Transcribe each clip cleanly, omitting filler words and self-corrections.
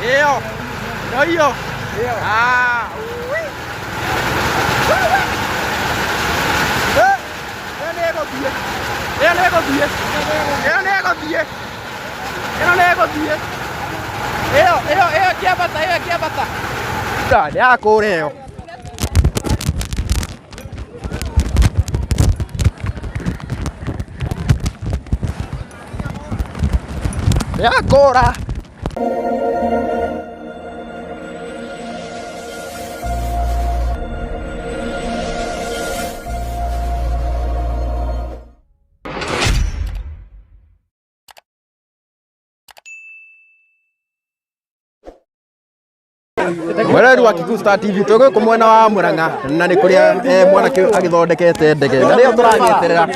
Ĩyo. No iyo. Ah. Ui. Eh, ĩyo nĩ ĩgũthiĩ. Ĩyo nĩ ĩgũthiĩ. Ĩyo nĩ ĩgũthiĩ. Ĩno nĩ ĩgũthiĩ. Ĩyo, ĩyo, ĩyo ĩkĩambata, ĩyo ĩkĩambata. Nĩ yakũra ĩyo. Yakũra. Mwereri wa Kikuyu Star TV twĩ gũkũ mwena wa Murang'a na nĩ kũrĩa mwanake ũyũ agĩthondekete ndege na nĩyo tũragĩeterera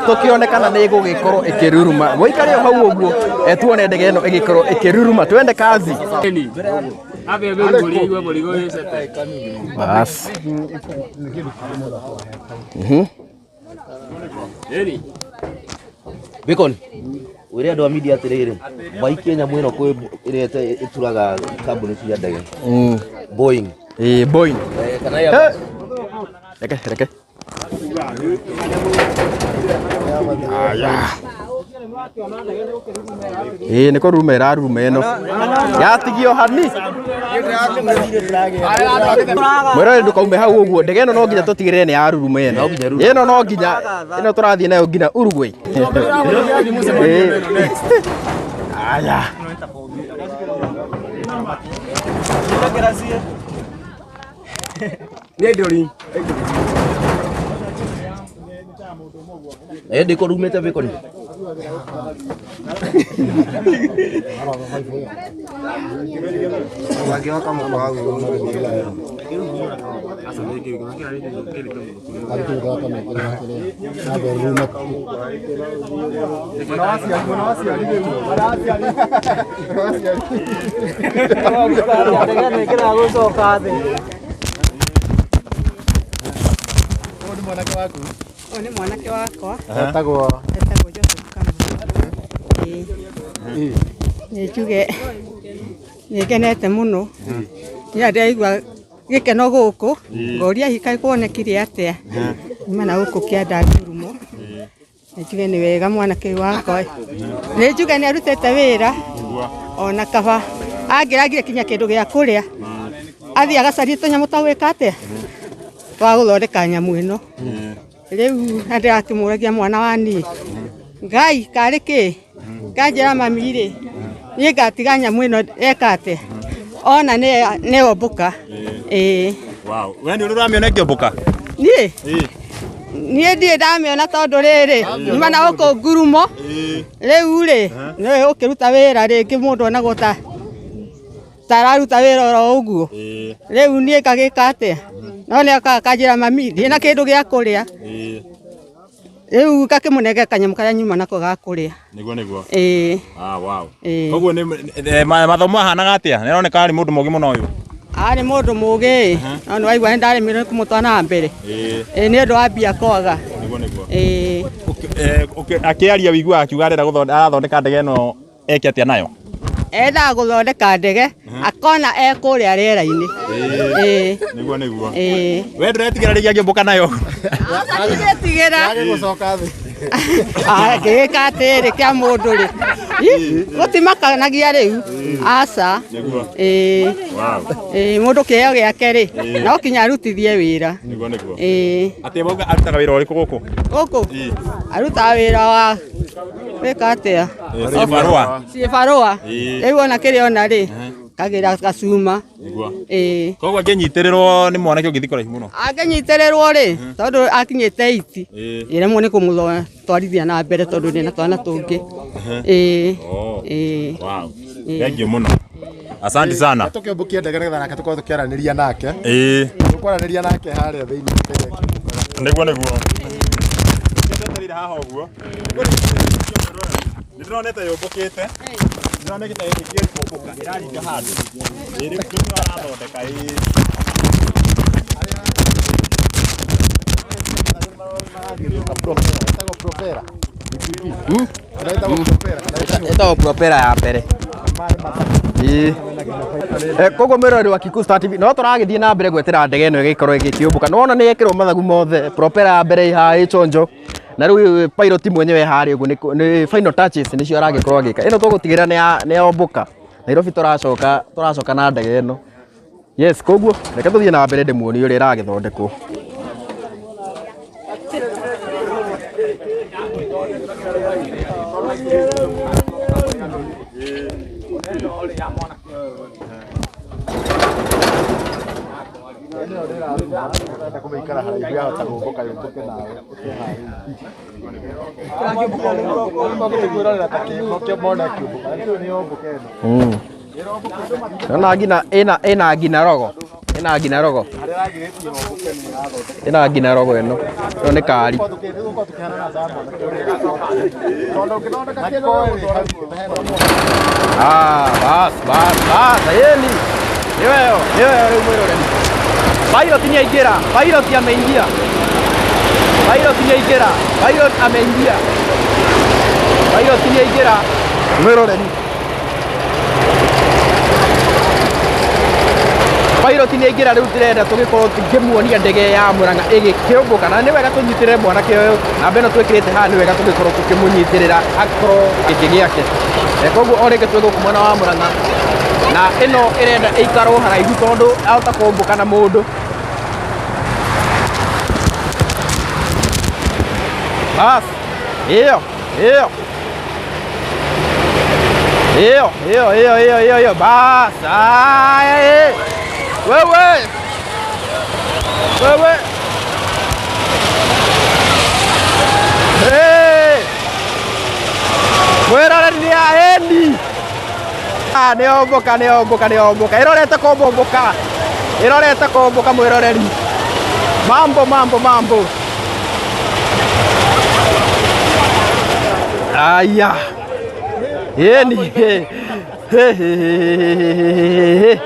tũkĩone kana nĩ ĩgũgĩkorwo ĩkĩruruma. Mũikare o hau ũguo tuone ndege ĩno ĩgĩkorwo ĩkĩruruma. Twende kazi. Bas. Bacon. Wĩre andũ a media atĩrĩrĩ, maikie nyamũ ĩno kwĩ ĩrĩa ĩturaga kambuni cia ndege. Boeing. Ĩĩ, Boeing. Kana Airbus. Reke, reke. Aya. Ĩĩ nĩ kũruruma ĩraruruma ĩno. Yatigio hani. Mwĩrore ndũkaume hau ũguo. Ndege ĩno no nginya tũtigĩrĩre nĩ yaruruma ĩno. Ĩno no nginya ĩno tũrathiĩ nayo nginya Uruguay. Ĩĩ. Aya. Ndĩkũrumĩte Bacon. Ũyũ nĩ mwanake wakwa. Etagwo? Etagwo Joseph Kamau. Ĩĩ. Nĩ njuge nĩ ngenete mũno. Nĩ ndĩraigua gĩkeno gũkũ, ngoria hihi kaĩ kuonekire atĩa. Nyuma na gũkũ kĩanda ngurumo. Nĩ njuge nĩ wega mwanake ũyũ wakwa. Nĩ njuge nĩ arutĩte wĩra ona kaba angĩragire kinya kĩndũ gĩa kũrĩa athiĩ agacarie tũnyamũ twa gwĩka atĩa twa gũthondeka nyamũ ĩno. Rĩu na ndĩrakĩmũragia mwana wa niĩ Ngai karĩ kĩ nganjĩra mami rĩ niĩ ngatiga nyamũ ĩno eka atĩa ona nĩ ombũka. Ĩĩ. Wow. We nĩ ũrĩ ũramĩona ĩkĩũmbũka? Niĩ niĩ ndirĩ ndamĩona tondũ rĩrĩ nyuma na gũkũ ngurumo rĩu rĩ nĩ ũkĩruta wĩra rĩngĩ mũndũ onagwo ta araruta wĩra oro ũguo. Rĩu niĩ ngagĩka atĩa? No nĩ okaga akanjĩra mami ndirĩ na kĩndũ gĩa kũrĩa. Rĩu ngakĩmũnengera kanyamũ karĩa nyuma nako ga kũrĩa. Nĩguo nĩguo. Ĩĩ. Ah, wow. Ĩĩ. Koguo nĩ mathomo ahanaga atĩa? Nĩ aroneka arĩ mũndũ mũgĩ mũno ũyũ. Arĩ mũndũ mũgĩ, no nĩ waigua nĩ ndaremirwo nĩ kũmũtwara na mbere. Ĩĩ nĩ ũndũ wa mbia kwaga. Nĩguo nĩguo. Ĩĩ. Akĩaria ũiguaga akiuga arenda arathondeka ndege ĩno eke atĩa nayo? Endaga gũthondeka ndege akona e kũrĩa rĩera-inĩ. Ĩĩ. Nĩguo nĩguo. Ĩĩ. We ndũretigĩra rĩngĩ angĩũmbũka nayo? Ndiretigĩra. Gũcoka thĩ. Ngĩgĩka atĩrĩ kĩa mũndũ rĩ. Gũtimakanagia rĩu. Aca. Ĩĩ. Ĩĩ mũndũ kĩheo gĩake rĩ no kinya arutithie wĩra. Nĩguo nĩguo. Ĩĩ. Atĩ wauga arutaga wĩra ũrĩkũ gũkũ? Gũkũ arutaga wĩra wa gwĩka atĩa? Cibarũa. Cibarũa. Ĩĩ. Rĩu ona kĩrĩa ona rĩ kagĩra gacuma. Nĩguo. Ĩĩ. Koguo angĩnyitĩrĩrwo nĩ mwanake ũngĩthiĩ kũraihu mũno. Angĩnyitĩrĩrwo rĩ tondũ akinyĩte iti Ĩĩ. ĩremwo nĩ kũmũtwarithia na mbere tondũ ndĩna twana tũngĩ. Ĩĩ. Ĩĩ. Wow. Thank you mũno. Asante sana. Tũkĩũmbũkia ndege nĩgetha nake tũkorwo tũkĩaranĩria nake. Ĩĩ. Tũkwaranĩria nake harĩa thĩinĩ ndege ĩkĩũmbũkaga. Nĩguo nĩguo. Njetereire haha ũguo. Nĩ ndĩronete yũmbũkĩte. Ndĩronete ĩrĩkia kũmbũka ĩraringa handũ. Ĩĩ rĩu nĩyo arathondeka ĩĩ. Ĩtagwo propeller. Ĩtagwo propeller kana Ĩtagwo propeller ya mbere. Ĩĩ. Koguo mwĩroreri wa Kikuyu Star TV no tũragĩthiĩ na mbere gwetera ndege ĩno ĩgĩkorwo ĩgĩkĩũmbũka. Nĩwona nĩ yekĩrwo mathagu mothe, propeller ya mbere ĩ haha ĩ chonjo. Na rĩu pilot mwenyewe harĩa ũguo nĩ final touches nĩcio aragĩkorwo agĩka. Ĩno tũgũtigĩrĩra nĩ yombũka. Nairobi tũracoka tũracoka na ndege ĩno. Yes, koguo reke tũthiĩ na mbere ndĩmuonie ũrĩa ĩragĩthondekwo. Ĩno kũmĩikara haraihu yahota kũmbũka yũmbũke nawe ũteharĩirie. Kwĩrorera ta kĩmo mona kĩũmbũka rĩu nĩ yombũka ĩno. Nona ngina ĩna ĩna ngina rogo. Ĩna ngina rogo. Ĩna ngina rogo ĩno. Ĩno nĩ kari. Ah, bas, bas, bas, yeni. Nĩyo ĩyo, nĩyo ĩyo rĩu mwĩroreri. Pilot nĩ aingĩra, pilot ameingia. Pilot nĩ aingĩra, pilot ameingia. Pilot nĩ aingĩra. Mwĩroreri. Pilot nĩ aingĩra rĩu ndĩrenda tũgĩkorwo ngĩmuonia ndege ya Murang'a ĩgĩkĩũmbũka na nĩ wega tũnyitĩrĩre mwanake ũyũ namba ĩno twĩkĩrĩte haha nĩ wega tũgĩkorwo tũkĩmũnyitĩrĩra akorwo gĩtĩ gĩake. Koguo o rĩngĩ twĩ gũkũ mwena wa Murang'a na ĩno ĩrenda ĩikarwo haraihu tondũ ahota kũmbũka na mũndũ. Bas, ĩyo ĩyo ĩyo ĩyo ĩyo ĩyo ĩyo ĩyo bas, aya ĩ wewe wewe. Hey! Mwĩroreri nĩ ahendi. Ah, nĩ ombũka nĩ ombũka nĩ ombũka ĩrorete kũmbũka ĩrorete kũmbũka mwĩroreri. Mambo mambo mambo. Aya. Yeni. He he he he he.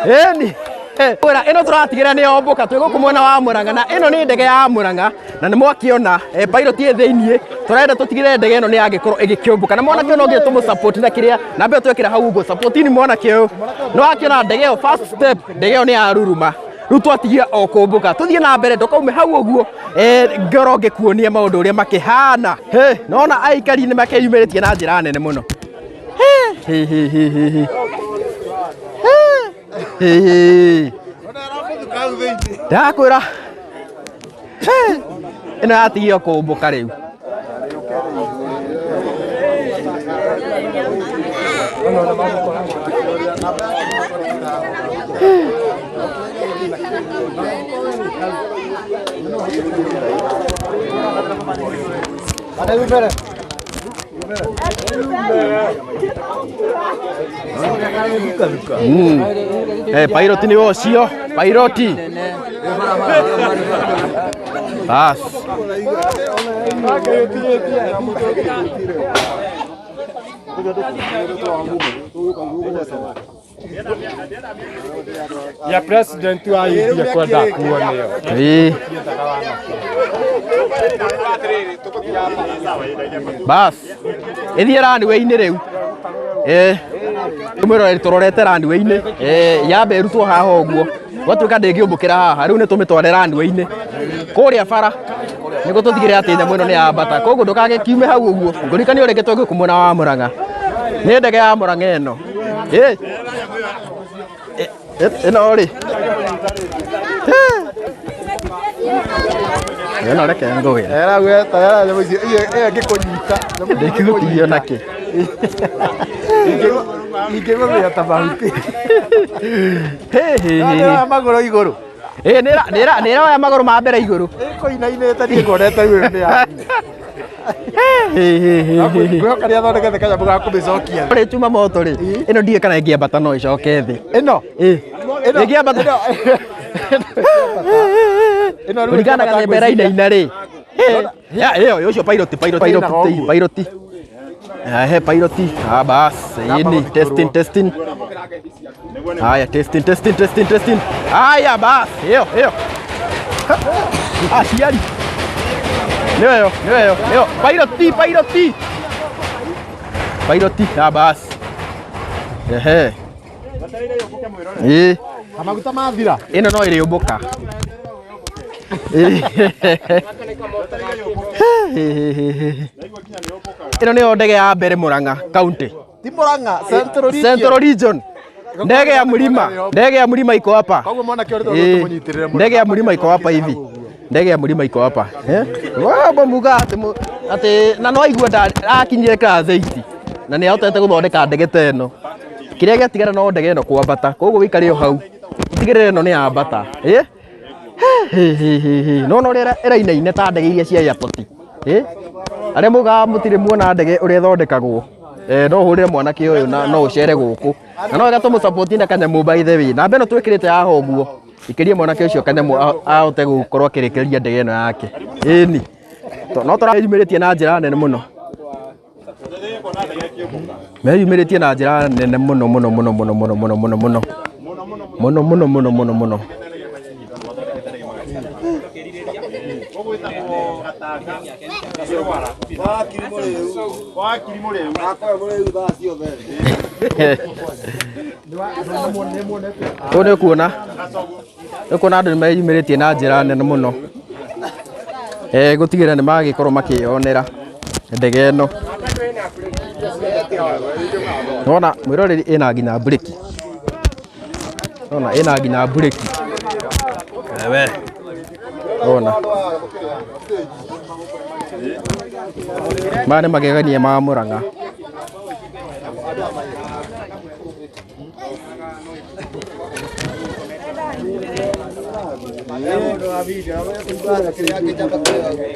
Yeni. Kwĩra ĩno tũratigĩra nĩ yombũka twĩ gũkũ mwena wa Murang'a na ĩno nĩ ndege ya Murang'a na nĩ mwakĩona pilot ĩ thĩiniĩ tũrenda tũtigĩrĩre ndege ĩno nĩ yagĩkorwo ĩgĩkĩũmbũka na mwanake ũyũ no nginya tũmũ support na kĩrĩa namba ĩyo twekĩra hau ũguo support ni mwanake ũyũ nĩ wakĩona ndege ĩyo first step ndege ĩyo nĩ yaruruma rĩu twatigia o kũmbũka tũthiĩ na mbere ndũkaume hau ũguo ngorwo ngĩkuonia maũndũ ũrĩa makĩhana. He nona aikari nĩ makeyumĩrĩtie na njĩra nene mũno. He he he he he he he. Ndakwĩra ĩno yatigio kũmbũka rĩu. Pilot nĩ ũcio pilot. Bas. Ya president wa India kwenda kuo nĩyo. Ĩĩ. Bas. Ĩthiĩ runway-inĩ rĩu. Mwĩroreri tũrorete runway-inĩ. Yambe ĩrutwo haha ũguo. Gwatuĩka ndĩngĩũmbũkĩra haha rĩu nĩ tũmĩtware runway-inĩ kũrĩa bara nĩguo tũtigĩrĩre atĩ nyamũ ĩno nĩ yambata. Koguo ndũgagĩkiume hau ũguo. Ngũririkanie o rĩngĩ twĩ gũkũ mwena wa Murang'a. Nĩ ndege ya Murang'a ĩno. Ĩno rĩ. Ĩno reke ngũwĩre. Era nyamũ icio ĩyo ĩngĩkũnyita. Ndĩngĩgũtigio nakĩ. Ingĩgũthĩa ta mahuti. He he he. Nĩroya magũrũ igũrũ. Ĩ nĩroya magũrũ ma mbere igũrũ. Ĩkũinainĩte niĩ nguonete rĩu nĩ ya. Ngwĩhoka nĩathondekete kanyamũ ga kũmĩcokia. Rĩ chuma moto rĩ. Ĩno ndiũĩ kana ĩngĩambata no ĩcoke thĩ. Ĩno. Ĩ. Ĩno. Ĩngĩambata. Ĩno rĩu Kũringana na gathemba ĩrainaina rĩ. Ya ĩyo ũcio pilot pilot pilot pilot. He pilot. Ah bas, yini testing testing. Haya testing testing testing testing. Haya bas, hiyo hiyo. Ah ciari. Nĩyo ĩyo, nĩyo ĩyo, nĩyo. Pilot, pilot. Pilot, ah bas. Ehe. Ĩĩ. Maguta mathira. Ĩno no ĩrĩũmbũka. Ĩno nĩyo ndege ya mbere Murang'a County. Ti Murang'a, Central Region. Central Region. Ndege ya mlima, ndege ya mlima iko hapa. Koguo mwanake ũrĩa Eh, tũmũnyitĩrĩre mũno. ndege ya mlima iko hapa hivi. Ndege ya mlima iko hapa. Eh? Wao muga ati ati na no aigua nda akinyire class 8 na nĩ ahotete gũthondeka ndege ta ĩno. Kĩrĩa gĩatigara no ndege ĩno kwambata. Koguo wĩikare o hau. Ũtigĩrĩre ĩno nĩ yambata. Eh? No no ũrĩa ĩrainaina ta ndege iria cia airport. Eh? Arĩa mugaga mũtirĩ muona ndege ũrĩa ĩthondekagwo. Eh, no ũhũrĩre mwanake ũyũ na no ũcere gũkũ. Na no wega tũmũ na kanyamũ by the way. Namba ĩno twĩkĩrĩte haha ũguo. Ikĩrie mwanake ũcio kanyamũ ahote gũkorwo akĩrĩkĩrĩria ndege ĩno yake. Ĩni. No tũreyumĩrĩtie na njĩra nene mũno. Meyumĩrĩtie na njĩra nene mũno mũno mũno mũno mũno mũno mũno mũno. Mũno mũno mũno mũno mũno. Ũũ nĩ ũkuona nĩ ũkuona andũ nĩ meyumĩrĩtie na njĩra nene mũno eh, gũtigĩrĩra nĩ magĩkorwo makĩyonera ndege ĩno. Nĩwona mwĩroreri ĩna nginya mburĩki, nĩwona ĩna nginya mburĩki ewe, nĩwona maya nĩ magegania ma Murang'a.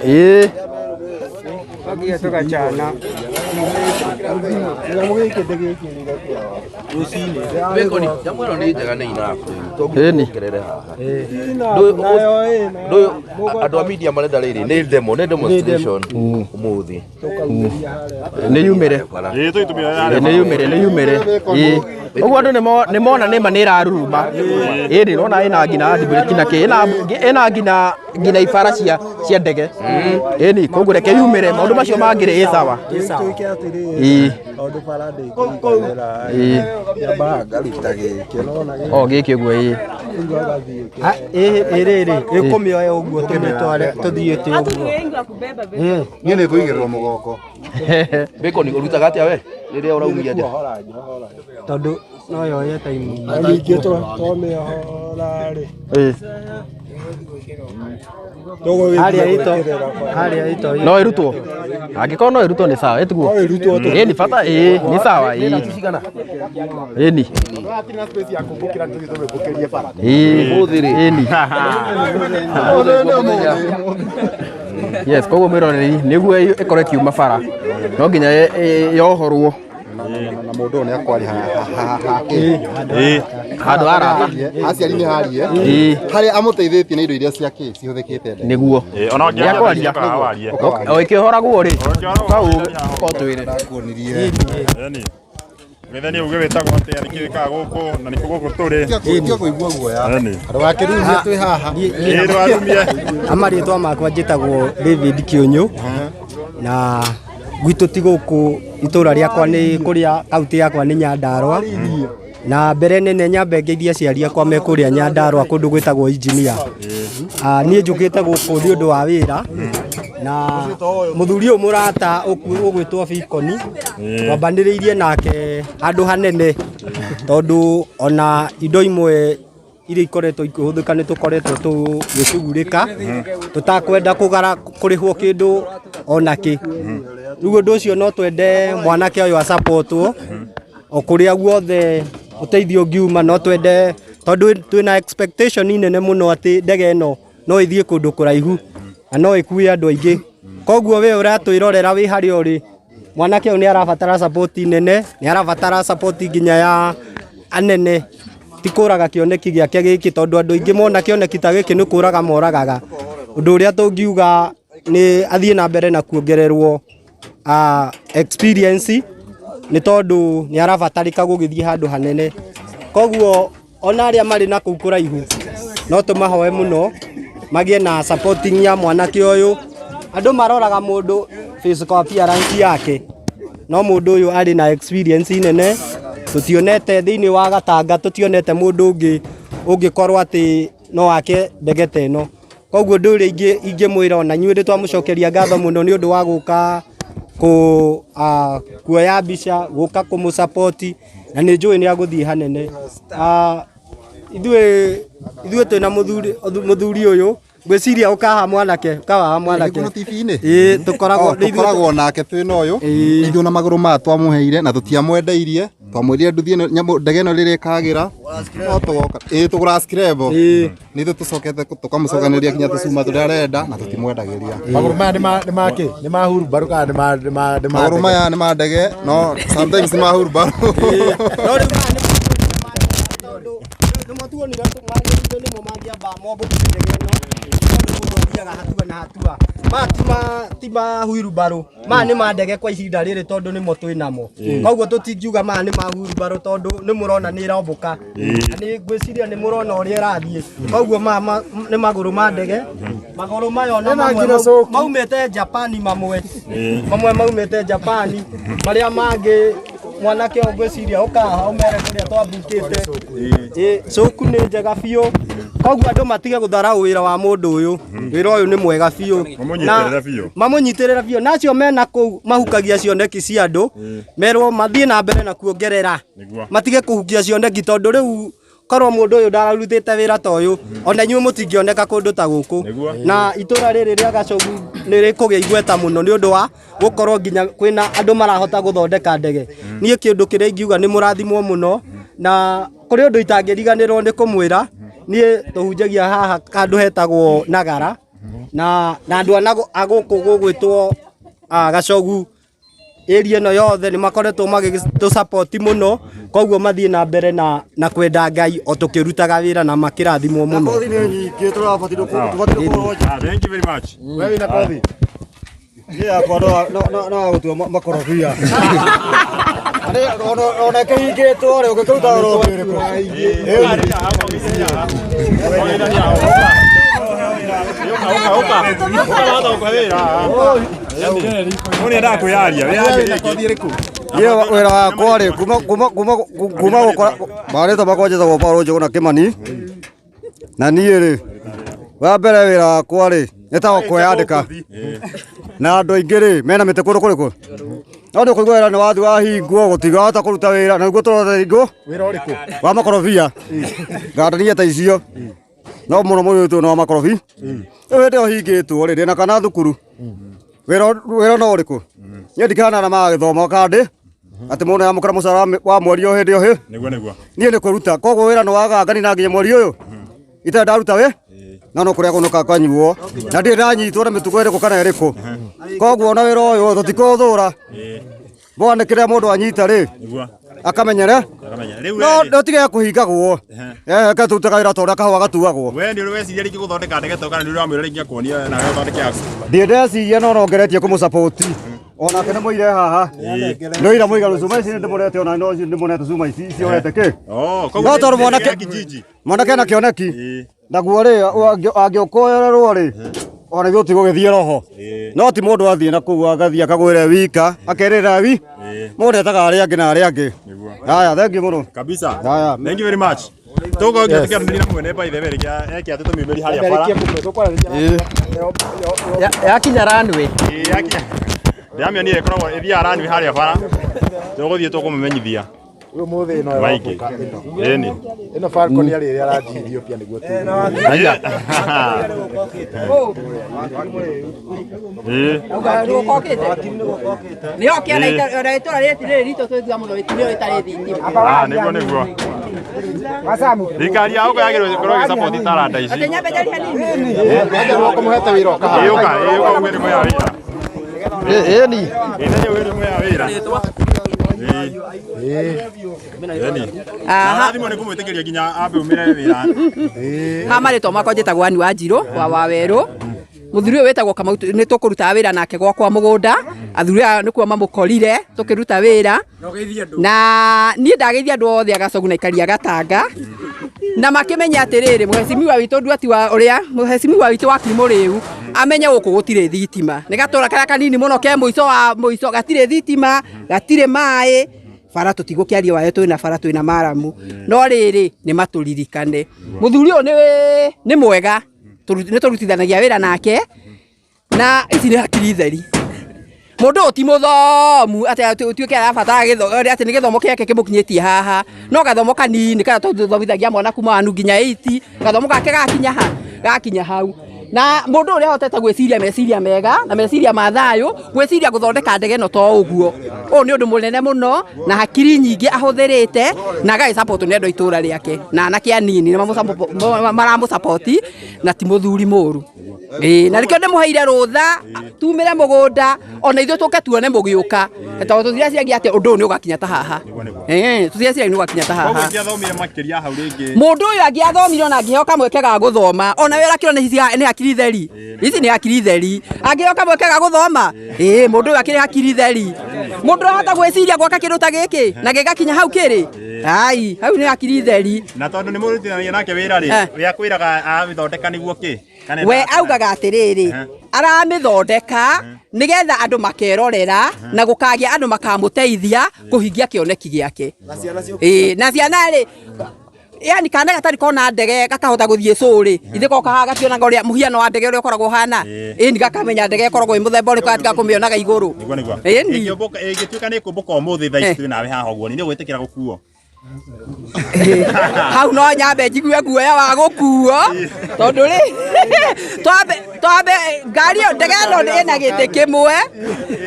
Ĩĩ. Bacon, nyamũ ĩno nĩ njega nĩ inabu. Ĩni. Kerere haha. Ndũyũ andũ a media marenda rĩrĩ nĩ demo, nĩ demonstration ũmũthĩ. Nĩ yumĩre. Ĩĩ tũitumia yarĩ. Nĩ yumĩre, nĩ yumĩre. Ĩĩ. Ũguo andũ nĩ mona nĩ ma nĩ ĩraruruma. Ĩĩ nĩ ũrona ĩna nginya handbrake na kĩ, ĩna nginya ibara cia ndege. Ĩni, koguo reke yumĩre, maũndũ macio mangĩ rĩ, ĩ sawa. Tuĩke atĩrĩrĩ, Ĩĩ. tondũ bara ndĩngĩiganĩra Ĩĩ. nyambaga ngaruta gĩkĩ nona O gĩkĩ ũguo ĩĩ. Ĩrĩrĩ ĩkũmĩoya ũguo tũmĩtware tũthiĩte ũguo. Niĩ nĩ ngũigĩrĩrwo mũgongo. Bacon ũrutaga atĩa we rĩrĩa ũraumia nja? Tondũ no yoye time. Ningĩ twamĩohora rĩ. Ĩĩ. Harĩa ito harĩa ito No ĩrutwo. Angĩkorwo no ĩrutwo nĩ sawa, ĩtiguo. No ĩrutwo tu. Ĩni bata ĩĩ, nĩ sawa ĩĩ. Ĩni. Hatirĩ na space ya kũmbũkĩra nĩ tũthiĩ tũmĩmbũkĩrie bara. Ĩĩ. Ũmũthĩ rĩ. Ĩni. Yes, koguo mwĩroreri nĩguo ĩkorwo ĩkiuma bara no nginya yohorwo Na mũndũ ũyũ nĩ akwaria Ĩĩ. handũ harata. Aciari nĩ harie. Ĩĩ. Harĩa amũteithĩtie nĩ indo iria ciake cihũthĩkĩte ndege. Nĩguo. Ĩĩ ona Nĩ akwaria. warie. O ĩkĩohoragwo rĩ, ũka ũtwĩre. Ndakuonirie. Ĩni. Githĩ uge wĩtagwo atĩa nĩkĩ wĩkaga gũkũ na nĩkũ gũkũ tũrĩ. Tiga kũigua guoya. Ĩni. Ndũgakĩrumie twĩ haha. Ĩĩ ndũkarumie. Amarĩtwa makwa njĩtagwo David Kĩũnyũ na gwitũ ti gũkũ, itũra rĩakwa nĩ kũrĩa kaunti yakwa nĩ Nyandarũa, na mbere nene nyambe ngeithie aciari akwa me kũrĩa Nyandarũa kũndũ gwĩtagwo Engineer. Niĩ njũkĩte gũkũ nĩ ũndũ wa wĩra na mũthuri ũyũ mũrata ũgwĩtwo Bikoni twambanĩrĩirie nake handũ hanene tondũ ona indo imwe iria ikoretwo ikĩhũthĩka nĩ tũkoretwo tũgĩcugurĩka tũtakwenda kũgara kũrĩhwo kĩndũ ona kĩ. Rĩu ũndũ ũcio no twende mwanake ũyũ acapotwo o kũrĩa guothe ũteithio ũngiuma, no twende tondũ twĩna expectation nene mũno atĩ ndege ĩno no ĩthiĩ kũndũ kũraihu na no ĩkue andũ aingĩ. Koguo we ũratwĩrorera wĩ harĩa ũrĩ, mwanake ũyũ nĩ arabatara support nene, nĩ arabatara support nginya ya anene, ti kũraga kĩoneki gĩake gĩkĩ tondũ andũ aingĩ mona kĩoneki ta gĩkĩ nĩ kũraga moragaga. Ũndũ ũrĩa tũngiuga nĩ athiĩ na mbere na kuongererwo experience nĩ tondũ nĩ arabatarĩka gũgĩthiĩ handũ hanene. Koguo ona arĩa marĩ na kũu kũraihu no tũmahoe mũno magĩe na supporting ya mwanake ũyũ. Andũ maroraga mũndũ physical appearance yake, no mũndũ ũyũ arĩ na experience nene Tũtionete thĩinĩ wa Gatanga, tũtionete mũndũ ũngĩ ũngĩkorwo atĩ no ake ndege ta ĩno. Koguo ũndũ ũrĩa ingĩmwĩra ona inyuĩ nĩ twamũcokeria ngatho mũno nĩ ũndũ wa gũka kũ kuoya mbica, gũka kũmũ support, na nĩ njũĩ nĩ agũthiĩ hanene. Ithuĩ twĩna mũthuri ũyũ, ngwĩciria ũkaha mwanake, ũkahaha mwanake. Gĩkũyũ TV-inĩ? Ĩĩ, tũkoragwo Oh, tũkoragwo nake twĩ na ũyũ. Ithuĩ na magũrũ maya twamũheire na tũtiamwendeirie, twamwĩrire nduthi ĩno nyamũ ndege ĩno rĩrĩa ĩkagĩra no tũgoka ĩĩ tũgũra screbo nĩ ithuĩ tũcokete tũkamũcokanĩria nginya tũcuma tũrĩa arenda na tũtimwendagĩria. Magũrũ maya nĩ ma kĩ? Nĩ ma hurumbarũ kana nĩ ma Magũrũ maya nĩ ma ndege no sometimes nĩ ma hurumbarũ. No rĩu maya nĩ tondũ nĩmo tuonire magĩrĩire, nĩmo mangĩamba mombũkie ndege ĩno, tondũ mũndũ athiaga hatua na hatua. Maya ti ma huirubarũ, maya nĩ ma ndege kwa ihinda rĩrĩ tondũ nĩmo twĩ namo. Koguo tũtingiuga maya nĩ ma huirubarũ tondũ nĩ mũrona nĩ ĩrombũka. Na nĩ ngwĩciria nĩ mũrona ũrĩa ĩrathiĩ. Koguo maya nĩ magũrũ ma ndege. Magũrũ maya ona mamwe maumĩte Japan, mamwe maumĩte Japan, marĩa mangĩ mwanake ũyũ ngwĩciria ũkaha ũmere kũrĩa twambukĩte. Ĩ, cũku nĩ njega biũ. Koguo andũ matige gũtharau wĩra wa mũndũ ũyũ. Wĩra ũyũ nĩ mwega biũ. Mamũnyitĩrĩre biũ. Mamũnyitĩrĩre biũ. Na acio mena kũu mahukagia cioneki cia andũ, merwo mathiĩ na mbere na kuongerera. Matige kũhukia cioneki tondũ rĩu korwo mũndũ ũyũ ndararutĩte wĩra ta ũyũ, ona inyuĩ mũtingĩoneka kũndũ ta gũkũ. Na itũra rĩrĩ rĩa Gacogu nĩ rĩkũgĩa igweta mũno nĩ ũndũ wa gũkorwo nginya kwĩna andũ marahota gũthondeka ndege. Niĩ kĩndũ kĩrĩa ingiuga nĩ mũrathimwo mũno, na kũrĩ ũndũ itangĩriganĩrwo nĩ kũmwĩra. Niĩ tũhunjagia haha handũ hetagwo Nagara, na andũ a gũkũ gũgwĩtwo Gacogu area ĩno yothe nĩ makoretwo magĩtũ support mũno, koguo mathiĩ na mbere na kwenda Ngai o tũkĩrutaga wĩra na makĩrathimwo mũno. Thank you very much. We wĩna kothi? Niĩ yakwa no gũtua makorobia. Ona kĩhingĩtwo rĩ, ũngĩkĩruta ũrũmbi ũrĩkũ? Niĩ wĩra wakwa rĩ, kuma gũkora marĩtwa makwa njĩtagwo Paul Njũgũna Kĩmani, na niĩ rĩ, wa mbere wĩra wakwa rĩ, nĩ ta kwĩyandĩka na andũ aingĩ rĩ mena mĩtĩ kũndũ kũrĩkũ, no nĩ ũkũigua wĩra nĩ wathiĩ wahingwo gũtingahota kũruta wĩra, na nĩguo tũrota hingwo. Wĩra ũrĩkũ? Wa makorobia, ngandania ta icio no mũno mũno ũyũ nĩ wa makorobi. Rĩu hĩndĩ ĩyo hingĩtwo rĩ, ndĩna kana thukuru, wĩra no ũrĩkũ? Niĩ ndikĩhana na magĩthoma kandi atĩ mũndũ yamũkĩra mũcara wa mweri o hĩndĩ o hĩ. Nĩguo nĩguo. Niĩ nĩ kwĩruta, koguo wĩra nĩ waganga na nginya mweri ũyũ itarĩ ndaruta wĩ no kũrĩa kũnũka kanyuo na ndirĩ ndanyitwo na mĩtugo ĩrĩkũ kana ĩrĩkũ. Koguo ona wĩra ũyũ tũtikũũthũra, mbona kĩrĩa mũndũ anyita rĩ akamenyere, no no tige kũhingagwo, ke tũrutaga wĩra ta ũrĩa kahũa gatuagwo. We nĩ ũrĩ weciria rĩngĩ gũthondeka ndege to kana nĩ ũramwĩra rĩngĩ akuonia nawe ũthondeke yaku? Ndirĩ ndeciria, no nongeretie kũmũ-support, onake nĩ mũire haha nĩ ũira mũiganu. Cuma ici nĩ ndĩmũrete, ona no ndĩmũnete cuma ici cioete kĩ, no tondũ mwanake ena kĩoneki naguo rĩ, angĩũkũererwo rĩ, ona ithuĩ tũtigũgĩthiĩ roho, no ti mũndũ athiĩ na kũu agathiĩ akagwĩre wika akerĩra wi mũndũ etaga arĩa angĩ na arĩa angĩ. Haya, thank you mũno. Kabisa. Haya. Thank you very much. Tuko ngĩtĩkĩra na mwene by the way rĩngĩ eke atĩ tũmiumĩri harĩa bara. Yakinya runway. Ĩĩ, yakinya. Ndĩramĩonire ĩkoragwo ĩthiaga runway harĩa bara. Tũgũthiĩ tũkũmũmenyithia. Ũyũ mũthĩ ĩno Maingĩ. ĩrombũka ĩno. Ĩni. Ĩno Falcon yarĩ ĩrĩa arathiĩ Ethiopia nĩguo tu. Ĩĩ. Nĩho kĩana ona itũra rĩrĩ ritũ twĩthua mũno rĩtirĩ rĩtarĩ thitima. Ah, nĩguo nĩguo. Thirikari ya gũkũ yagĩrĩirwo gũkorwo ĩgĩsupport taranda ici. Atĩ nyambe njarie hanini. Kũmũhete wĩra ũkaha. Ĩĩ, ũka, ĩĩ, ũka uge nĩ mwea wĩra. Ĩni. Ĩĩ, nĩ uge nĩ mwea wĩra. Ĩĩ. Ĩni. Arathimwo nĩ kũmwĩtĩkĩria nginya ambe umĩre wĩra. Ha marĩtwa makwa njĩtagwo Ann Wanjirũ wa Wawerũ. Mũthuri ũyũ wĩtagwo Kamau nĩ tũkũrutaga wĩra nake gwakwa mũgũnda. Athuri aya nĩkuo mamũkorire tũkĩruta wĩra, na niĩ ndageithia andũ othe a Gacogu na aikari a Gatanga, na makĩmenya atĩrĩrĩ, mũhecimiwa witũ Nduati wa ũrĩa mũhecimiwa witũ wa Kimũrĩu amenye gũkũ gũtirĩ thitima, nĩ gatũra karĩa kanini mũno ke mũico wa mũico, gatirĩ thitima, gatirĩ maĩ. Bara tũtigũkĩaria wayo, twĩna bara, twĩna maramu, no rĩrĩ nĩ matũririkane. Mũthuri ũyũ nĩ mwega, nĩ tũrutithanagia wĩra nake, na ici nĩ hakiri theri. Mũndũ ũyũ ti mũthomu atĩ ũtuĩke arabatara atĩ nĩ gĩthomo gĩake kĩmũkinyĩtie haha, no gathomo kanini karĩa tũthomithagia mwana kuma wanu nginya 8, gathomo gake gakinya ha gakinya hau. Na mũndũ ũrĩa ahotete gwĩciria meciria mega na meciria ma thayũ, gwĩciria gũthondeka ndege ĩno to ũguo, ũyũ nĩ ũndũ mũnene mũno, na hakiri nyingĩ ahũthĩrĩte, na agagĩ support nĩ andũ a itũra rĩake na anake anini nĩ maramũ na ti mũthuri mũru. Ĩĩ, na nĩkĩo ndĩmũheire rũtha tumĩre mũgũnda, ona ithuĩ tũke tuone mũgĩũka, tondũ tũtireciria atĩ ũndũ ũyũ nĩ ũgakinya ta haha. Tũtireciria nĩ ũgakinya ta Koguo haha. ingĩathomire makĩria hau rĩngĩ. Mũndũ ũyũ angĩathomire ona angĩheo kamweke ga gũthoma, ona we ũrakĩona ici nĩ hakiri theri, ici nĩ hakiri theri, angĩheo kamweke ga gũthoma, ĩĩ, mũndũ ũyũ akĩrĩ hakiri theri, mũndũ ũrahota gwĩciria gwaka kĩndũ ta gĩkĩ na gĩgakinya hau kĩrĩ, ai, hau nĩ hakiri theri. Na tondũ nĩ mũrutithanagia nake wĩra rĩ, we akwĩraga amĩthondeka nĩguo kĩ? Kana We augaga atĩrĩrĩ, aramĩthondeka nĩgetha andũ makerorera na gũkagĩa andũ makamũteithia kũhingia kĩoneki gĩake. Ĩĩ, na ciana rĩ, yani kana gatarĩ kona ndege gakahota gũthiĩ cũrĩ, ithe goka haha gationaga ũrĩa mũhiano wa ndege ũrĩa ũkoragwo ũhana, ĩni gakamenya ndege ĩkoragwo ĩ mũthemba ũrĩkũ, gatiga kũmĩonaga igũrũ. Nĩguo nĩguo. Ĩni. Ĩngĩtuĩka nĩ ĩkũmbũka ũmũthĩ thaa ici twĩ nawe haha ũguo, nĩ ũgwĩtĩkĩra gũkuo? Hau no nyambe njigue guoya wa gũkuo, tondũ rĩ, twambe ngari ĩyo, ndege ĩno ĩna gĩtĩ kĩmwe,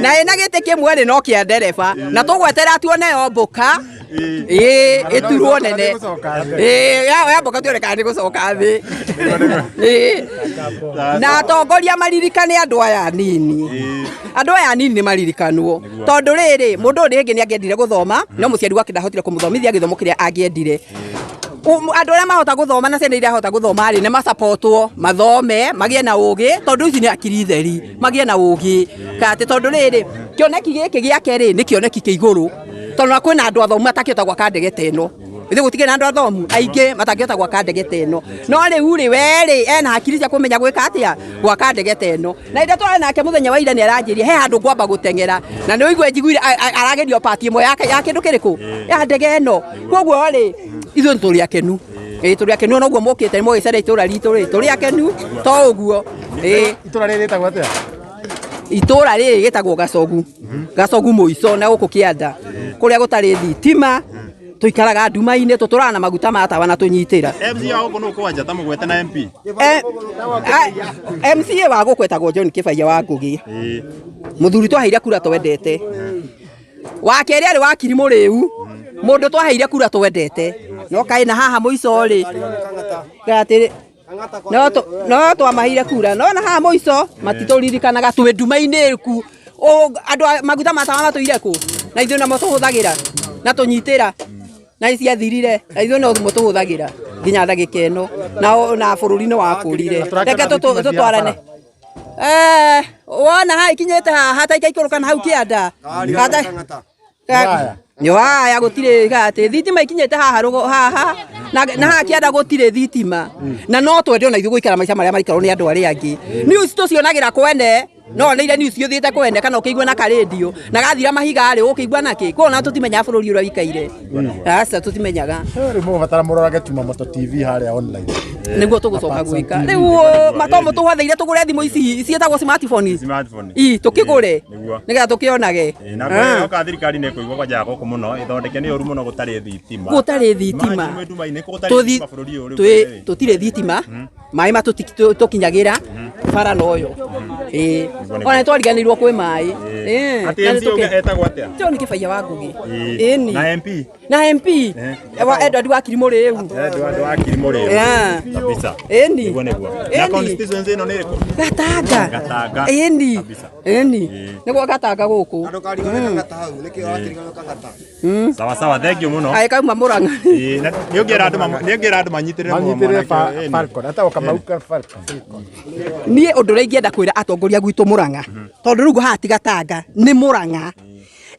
na ĩna gĩtĩ kĩmwe rĩ, no kĩa ndereba, na tũgweterera tuone yombũka, ĩĩ, ĩturwo nene, ĩĩ, yambũka tuone kana nĩ gũcoka thĩ. Ĩĩ, na atongoria maririkane andũ aya anini, andũ aya anini nĩ maririkanwo, tondũ rĩrĩ, mũndũ ũyũ rĩngĩ nĩ angĩendire gũthoma, no mũciari wake ndahotire kũmũthomithia gĩthomo kĩrĩa angĩendire. Andũ arĩa mahota gũthoma na ciana iria hota gũthoma rĩ, nĩ macapotwo mathome, magĩe na ũgĩ, tondũ ici nĩ akiri theri, magĩe na ũgĩ atĩ, tondũ rĩrĩ, kĩoneki gĩkĩ gĩake rĩ, nĩ kĩoneki kĩa igũrũ, tondũ na kwĩna andũ athomu matakĩhota gwaka ndege ta ĩno. Ithuĩ gũtikĩrĩ na andũ athomu aingĩ matangĩhota gwaka ndege ta ĩno, no rĩu rĩ, we rĩ, ena hakiri cia kũmenya gwĩka atĩa, gwaka ndege ta ĩno. Na rĩrĩa twarĩ nake mũthenya wa ira, nĩ aranjĩrire he handũ ngwamba gũteng'era, na nĩ ũigue njiguire aragerio part ĩmwe ya kĩndũ kĩrĩkũ ya ndege ĩno. Koguo rĩ, ithuĩ tũrĩ akenu, ĩĩ, tũrĩ akenu, ona ũguo mũkĩte nĩ mũgĩcera itũra ritũ rĩ, tũrĩ akenu to ũguo. Ĩĩ. Itũra rĩrĩ rĩtagwo atĩa? Itũra rĩrĩ rĩtagwo Gacogu, Gacogu mũico, na gũkũ kĩanda kũrĩa gũtarĩ thitima, tũikaraga nduma-inĩ, tũtũraga na maguta ma tawa na tũnyitĩra. MC wa gũkũ nũ kwanja ta mũgwete na MP? MCA wa gũkũ etagwo John Kĩbaiya wa Ngũgĩ, mũthuri twaheire kura twendete. Wa kerĩ arĩ wakiri mũrĩu, mũndũ twaheire kura twendete, no kaĩ na haha mũico rĩ, atĩrĩ, no twamaheire kura, no na haha mũico matitũririkanaga, twĩ nduma-inĩ ku, andũ maguta ma tawa matũire kũ, na ithuĩ namo tũhũthagĩra na tũnyitĩra, na ciathirire, na ithuĩ no tũhũthagĩra nginya ndagĩka ĩno, na bũrũri nĩ wakũrire. Reke tũtwarane. Wona haha ikinyĩte haha ta ikaikũrũka na hau kĩanda, nĩ waya gũtirĩ atĩ thitima ikinyĩte haha rũgo haha na haha kĩanda gũtirĩ thitima, na no twende ona ithuĩ gũikara maica marĩa maikarwo nĩ andũ arĩa angĩ. News tũcionagĩra kwene, no nĩ ire news ũthiĩte kwene kana ũkĩigua na karendio na gathira mahiga rĩ, ũkĩigua nakĩ, koguo na tũtimenyaga bũrũri ũrĩa ũikaire, aca, tũtimenyaga. Rĩu mũgũbatara mũrorage Tumamoto TV harĩa online. Nĩguo tũgũcoka gwĩka rĩu, matomo tũgwathĩire tũgũre thimũ ici ciĩtagwo smartphone. Smartphone. Ii, tũkĩgũre Nĩguo. nĩgetha tũkĩonage. Na kwĩhoka thirikari nĩ ĩkũigua kwanja gũkũ mũno ĩthondeke, nĩ ũru mũno gũtarĩ thitima. Gũtarĩ thitima. Imagine mwĩ nduma-inĩ, kũ gũtarĩ thitima bũrũri ũyũ rĩu kwĩ? Tũtirĩ thitima, maĩ matũkinyagĩra, bara noyo, ĩĩ, ona nĩ twariganĩirwo kwĩ maĩ. Ĩĩ, Atĩ na nĩ MC ũngĩ etagwo atĩa? John Kĩbaiya wa Ngũgĩ. Ĩni. Na MP? Na MP wa Edward wa Kirimũrĩu. Edward wa Kirimũrĩu. Kabisa. Ĩni. Nĩguo nĩguo. Na Ĩni. constituency ĩno nĩ ĩrĩkũ? Gatanga. Gatanga. Ĩni. Kabisa. Ĩni, nĩguo Gatanga gũkũ. Sawa sawa, thank you mũno. Aĩ, kauma Mũrang'a. Ĩĩ, na nĩ ũngĩra andũ nĩ ũngĩra andũ manyitĩrĩre mũno Manyitĩrĩre mwanake ũyũ, ĩni. Falcon, etagwo Kamau ka Falcon. Niĩ ũndũ ũrĩa ingĩenda kwĩra atongoria gwitũ Mũrang'a, tondũ rĩu haha ti Gatanga, nĩ Mũrang'a,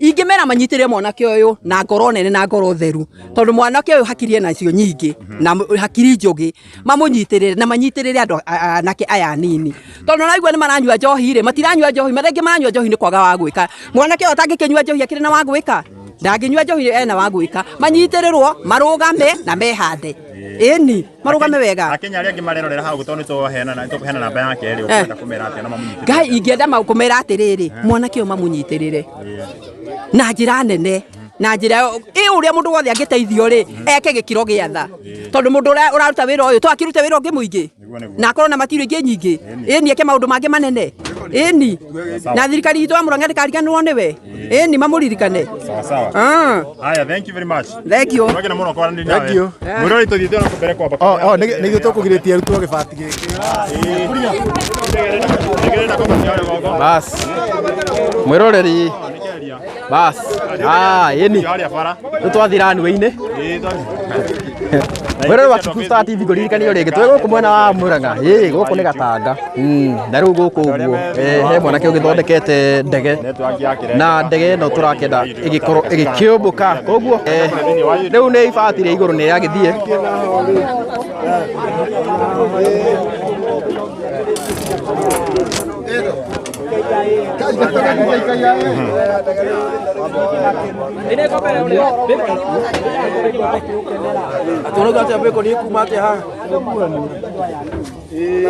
ingĩmera manyitĩrĩre mwanake ũyũ na ngoro nene na ngoro theru, tondũ mwanake ũyũ hakiri ena cio nyingĩ na hakiri njũgĩ, mamũnyitĩrĩre na manyitĩrĩre andũ anake aya anini, tondũ naigua nĩ maranyua njohi rĩ, matiranyua njohi, marĩa angĩ maranyua njohi nĩ kwaga wa gwĩka. Mwanake ũyũ atangĩkĩnyua njohi akĩrĩ na wa gwĩka. Ndangĩnyua njohi ena wa gwĩka. Manyitĩrĩrwo, marũgame na mehande. Ĩni, marũgame wega. Akenya arĩa angĩ marerorera hau tondũ nĩtũheana nĩtũkũheana namba yake rĩ, ũkwenda kũmera atĩa na mamũnyitĩrĩre? Ngai ingĩenda kũmera atĩrĩrĩ, mwanake ũyũ mamũnyitĩrĩre na njĩra nene, na njĩra ĩ ũrĩa mũndũ wothe angĩteithio rĩ, eke gĩkĩro gĩa tha, tondũ mũndũ ũrĩa ũraruta wĩra ũyũ to akĩrute wĩra ũngĩ mũingĩ na akorwo na matirio ingĩ nyingĩ, ĩni eke maũndũ mangĩ manene, ĩni na thirikari itũ ya Murang'a ndĩkariganĩrwo nĩwe, ĩni mamũririkane. Sawa sawa. Haya, thank you very much. Thank you. Twagena mũno kwaranĩria nawe. Thank you. Mwĩroreri tũthiĩte ona mbere kwamba. Oh, nĩ ithuĩ tũkũgirĩtie arutwo gĩbati gĩkĩ. Bas. Mwĩroreri. Bas. Ah, ĩni. Rĩu twathiĩ runway-inĩ. Mwĩroreri wa Kikuyu Star TV ngũririkanie rĩngĩ twĩ gũkũ mwena wa Murang'a. Ĩĩ gũkũ nĩ Gatanga. Na rĩu gũkũ ũguo he mwanake ũgĩthondekete ndege na ndege ĩno tũrakĩenda ĩgĩkorwo ĩgĩkĩũmbũka. Koguo rĩu nĩ ibati rĩa igũrũ nĩ ĩragĩthiĩ.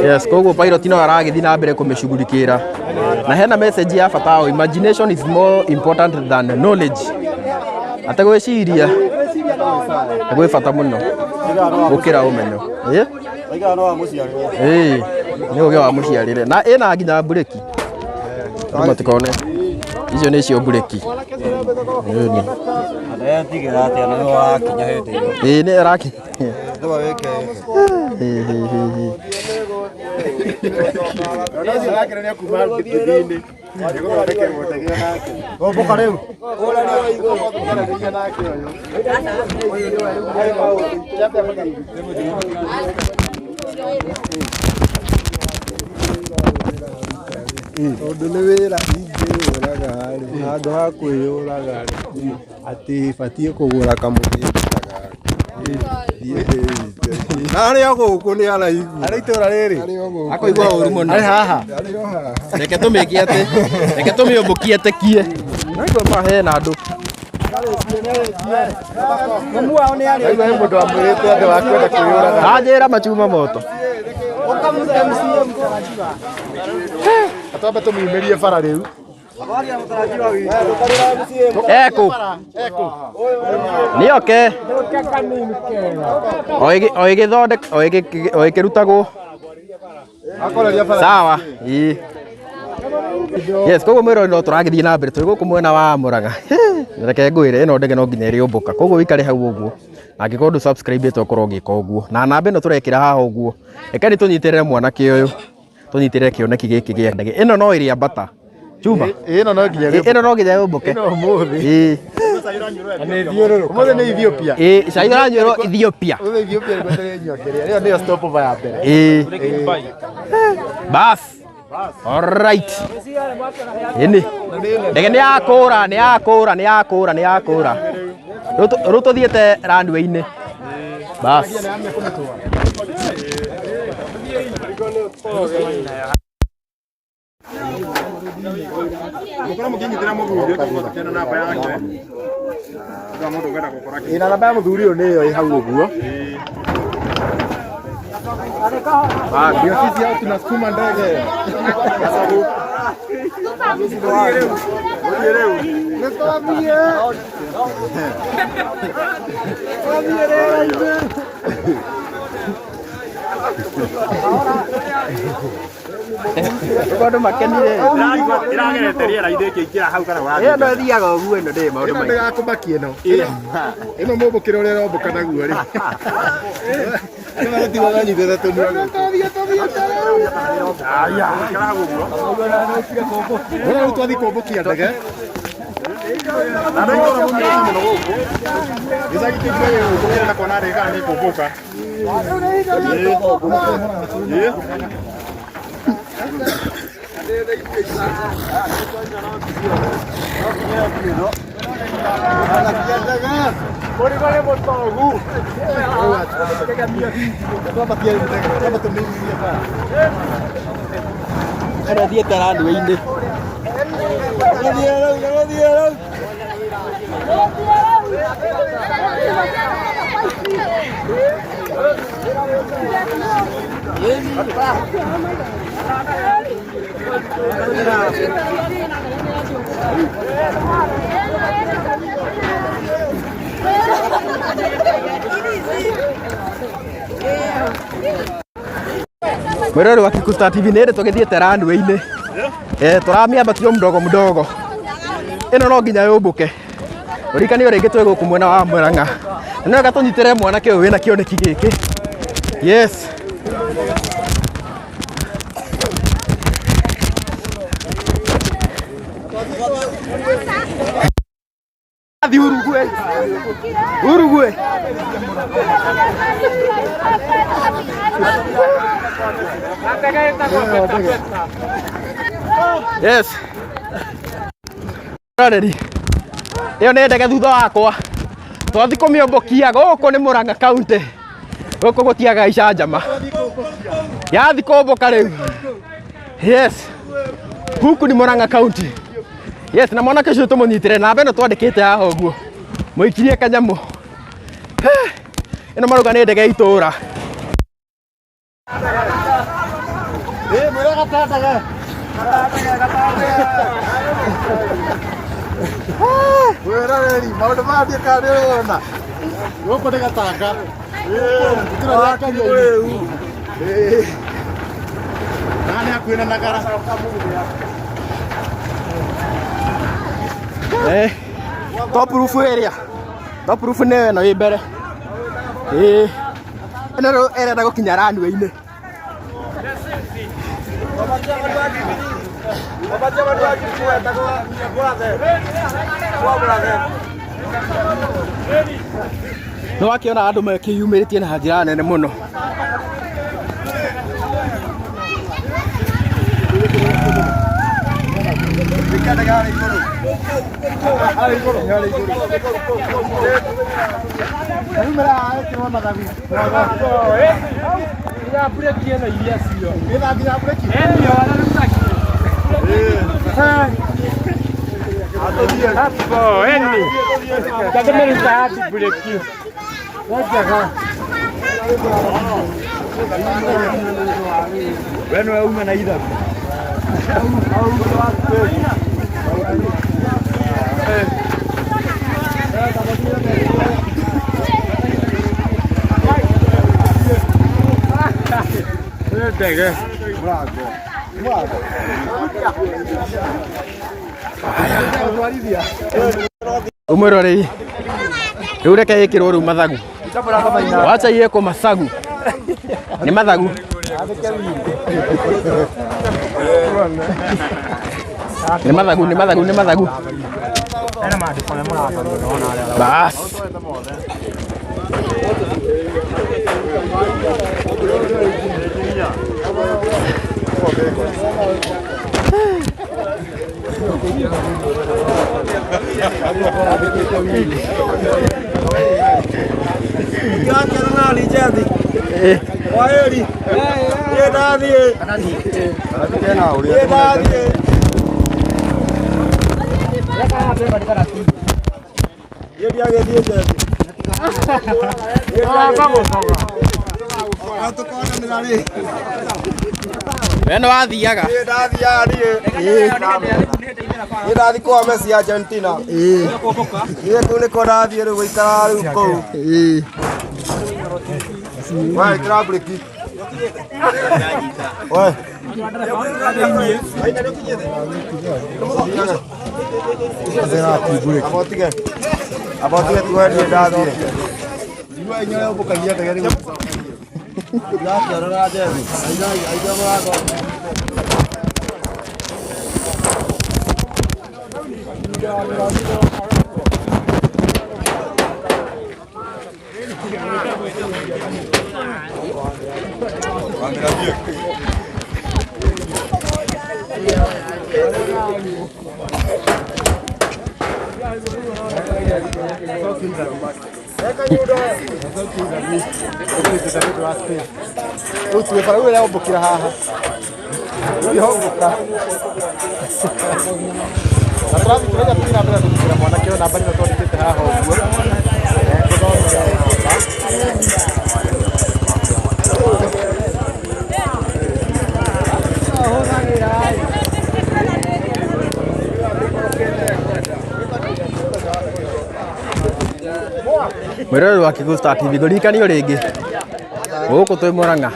Yes, koguo pilot no aragĩthiĩ na mbere kũmĩshughulikĩra na hena message ya bata o, imagination is more important than knowledge, atĩ gwĩciria nĩ gwĩ bata mũno gũkĩra ũmenyo. Ĩ? Ĩ, nĩ ũgĩ wa mũciarĩre na ĩna nginya mburĩki, andũ matikone icio nĩcio mburĩki. Ĩni. Ĩ nĩ arakinya. Ĩ, ĩ, ĩ, ĩ. Ũmbũka rĩu. Tondũ nĩ wĩra ingĩyũraga rĩ, handũ ha kwĩyũraga rĩ, atĩ batiĩ kũgũra kamũthĩnjĩ ta gaka thiĩ ndĩite. Na arĩ o gũkũ nĩ araigua. Arĩ itũũra rĩrĩ. Akoigua ũru mũno. Arĩ haha. Arĩ o haha. Reke tũmĩke atĩ, reke tũmĩũmbũkie tekie. Naigua ma hena andũ. Ndaigua he mũndũ wamwĩrĩte atĩ wa kwenda kwĩyũraga. Anjĩra machuma moto. Twambe tũmiumĩrie bara rĩu. Ekũ. Nĩoke. O ĩgĩthondeka, o ĩkĩrutagwo. Sawa. Ĩĩ. Yes, koguo mwĩroreri no tũragĩthiĩ na mbere tũrĩ gũkũ mwena wa Murang'a. Reke ngwĩre ĩno ndege no nginya ĩrĩũmbũka. Koguo wĩikare hau ũguo. Na angĩkorwo ndũ subscribe ĩte ũkorwo ũgĩka ũguo. Na namba ĩno tũrekĩra haha ũguo. Rekeni tũnyitĩrĩre mwanake ũyũ. Tũnyitĩrĩre kĩoneki gĩkĩ gĩa ndege. Ĩno no ĩrĩambata. Chuma. Ĩno no nginya Ĩno no nginya yũmbũke. Ĩno ũmũthĩ. Ĩĩ. Ũmũthĩ nĩ Ethiopia. Ĩĩ, cai ũranyuĩrwo Ethiopia. Ũmũthĩ Ethiopia nĩguo tũrĩnyua kĩrĩa. Ĩyo nĩyo stopover ya mbere. Ĩĩ. Bas. Alright. Ĩni. Ndege nĩ yakũra, nĩ yakũra, nĩ yakũra, nĩ yakũra. Rĩu tũthiĩte runway-inĩ. Bas. Mũkorwo mũkĩnyitĩra mũthuri ũyũ tũgũkorwo tũkĩona namba yake. Ndio mũndũ ũkwenda gũkora Ĩ na namba ya mũthuri ũyũ nĩyo ĩ hau ũguo. Ndio sisi hao tunasukuma ndege. Andũ makenire. Ĩragerete rĩera-inĩ ĩkĩingĩra hau kana Ĩyo no ĩthiaga ũguo ĩno ndĩrĩ maũndũ Ĩno maingĩ. ndĩgakũmakia ĩno. Ĩno mũmbũkĩre ũrĩa ũrombũka naguo rĩ. Ĩno gũtigwo ganyitĩte tũnua gũkũ. Rĩu rĩu twathiĩ kũmbũkia ndege. Na nĩ itũũra mũnini mũno gũkũ. Gĩcagi kĩu kĩrĩa gĩ gũkũ kĩrenda kuona ndege kana nĩ ĩkũmbũka. Ĩĩ. Ĩno ĩthiĩte runway-inĩ. Mwirori wa Kikuyu Star TV nä rä tå gä thiä te runway-inä tå mdogo mdogo ä no nginya yå mbå ke å rä ngä twä gå kå mwena wa Murang'a na nä wega tå nyitä re mwanake å yå wä na kä oneki gä kä. Yes. Thi Uruguay. Uruguay. Yes. Roreri. Ĩyo nĩ ndege thutha wakwa. Twathi kũmĩũmbũkia gũkũ nĩ Murang'a County. Gũkũ gũtiagaga icanjama. Yathi kũmbũka rĩu. Yes. Huku ni Murang'a County. Yes, na mwanake ũcio tũmũnyitĩre namba ĩno twandĩkĩte haha ũguo. Mũikirie kanyamũ. Ĩno marauga nĩ ndege ya itũũra. Mwĩroreri maũndũ maya ndiĩ kana nĩũrona gũkũ nĩ gatanga itũra rĩa Kariũi na nĩ hakuhĩ na Nagara. Top roof area. Top roof nĩyo ĩno ĩ mbere. Ĩno rĩu ĩrenda gũkinya runway-inĩ. Nĩ wakĩona andũ makĩyumĩrĩtie na njĩra nene mũno. Umwirorei riu reke ikirwo riu mathagu wacha iekwo mathagu ni mathagu ni mathagu ni mathagu ni mathagu bas. We nĩ wathiaga? Ndathiaga niĩ. Niĩ ndathiĩ kwa Messi Argentina. Niĩ kũu nĩkuo ndathiĩ rĩu gũikara rĩu kũu. We ĩkĩra breki. We. Abotige. Abotige tuwe niĩ ndathiĩ. Ndakĩorora njethi. Aingĩ mũrango. Rĩu twĩ bara rĩu ĩrombũkĩra haha rĩu ĩrombũka na tũrathiĩ tũrenda tũthiĩ na mbere na kũnyitĩra mwanake ũyũ namba ĩno twandĩkĩte. Tũikarĩte haha ũguo. Tũthomere namba. Mwĩroreri wa Kikuyu Star TV ngũririkanio rĩngĩ gũkũ twĩ Murang'a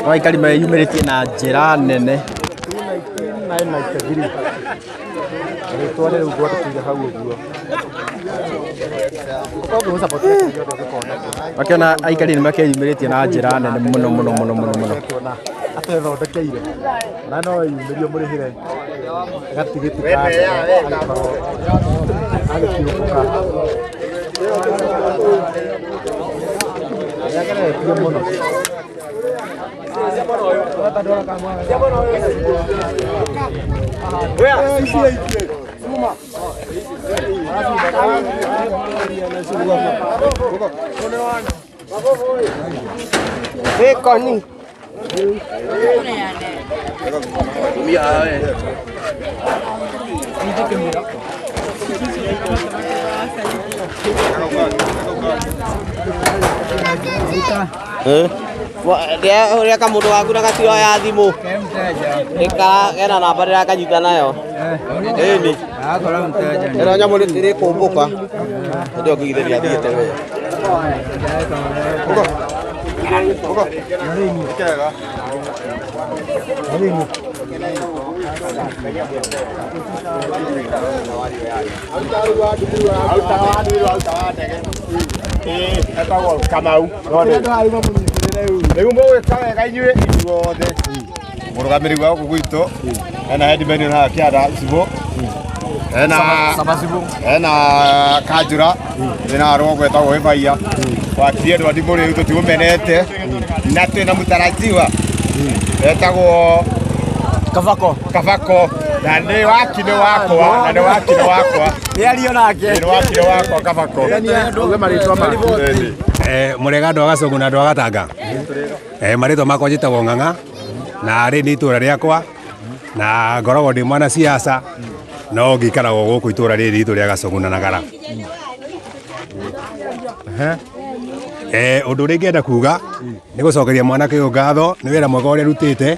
no aikari meyumĩrĩtie na njĩra nene. 993. Rĩtwa rĩu ngwandĩkĩire hau ũguo. Makĩona aikari nĩ makeyumĩrĩtie na njĩra nene mũno mũno mũno mũno mũno. Atethondekeire na no yumĩrio mũrĩhĩre gatigiti ka agĩkorwo agĩkiũmbũka. Nĩageretie mũno. Wĩkoni. Ũrĩa kamũndũ gaku na gatiroya thimũ kena namba ndĩrakanyita nayo ĩni ĩno nyamũ nĩkũmbũka hĩndĩ ĩyo ngĩgithĩria thiĩte we. Etagwo Kamau. Rĩu mũgwĩka wega inyuĩ ithuothe mũrũgamĩrĩri wa gũkũ gwitũ ena headman haha kĩanda cibũ ena kanjũra ena rũgongo etagwo Gĩbaiya wakiri Edward Mũrĩu tũtigũmenete na twĩna mũtarajiwa etagwo Kabako Kabako na nĩ wakini wakwa na nĩ wakini wakwa Nĩario nake. Nĩ wakini wakwa Kabako. Mũrega andũ a Gacũngũ na andũ a Gatanga. Marĩtwa makwa njĩtagwo Ng'ang'a na rĩ nĩ itũra rĩakwa na ngoragwo ndĩ mwana siasa no ngĩikaragwo gũkũ itũra rĩrĩ ritũ rĩa Gacũngũ na Nagara. Ũndũ ũrĩa ingĩenda kuga nĩ gũcokeria mwanake ũyũ ngatho nĩ wĩra mwega ũrĩa arutĩte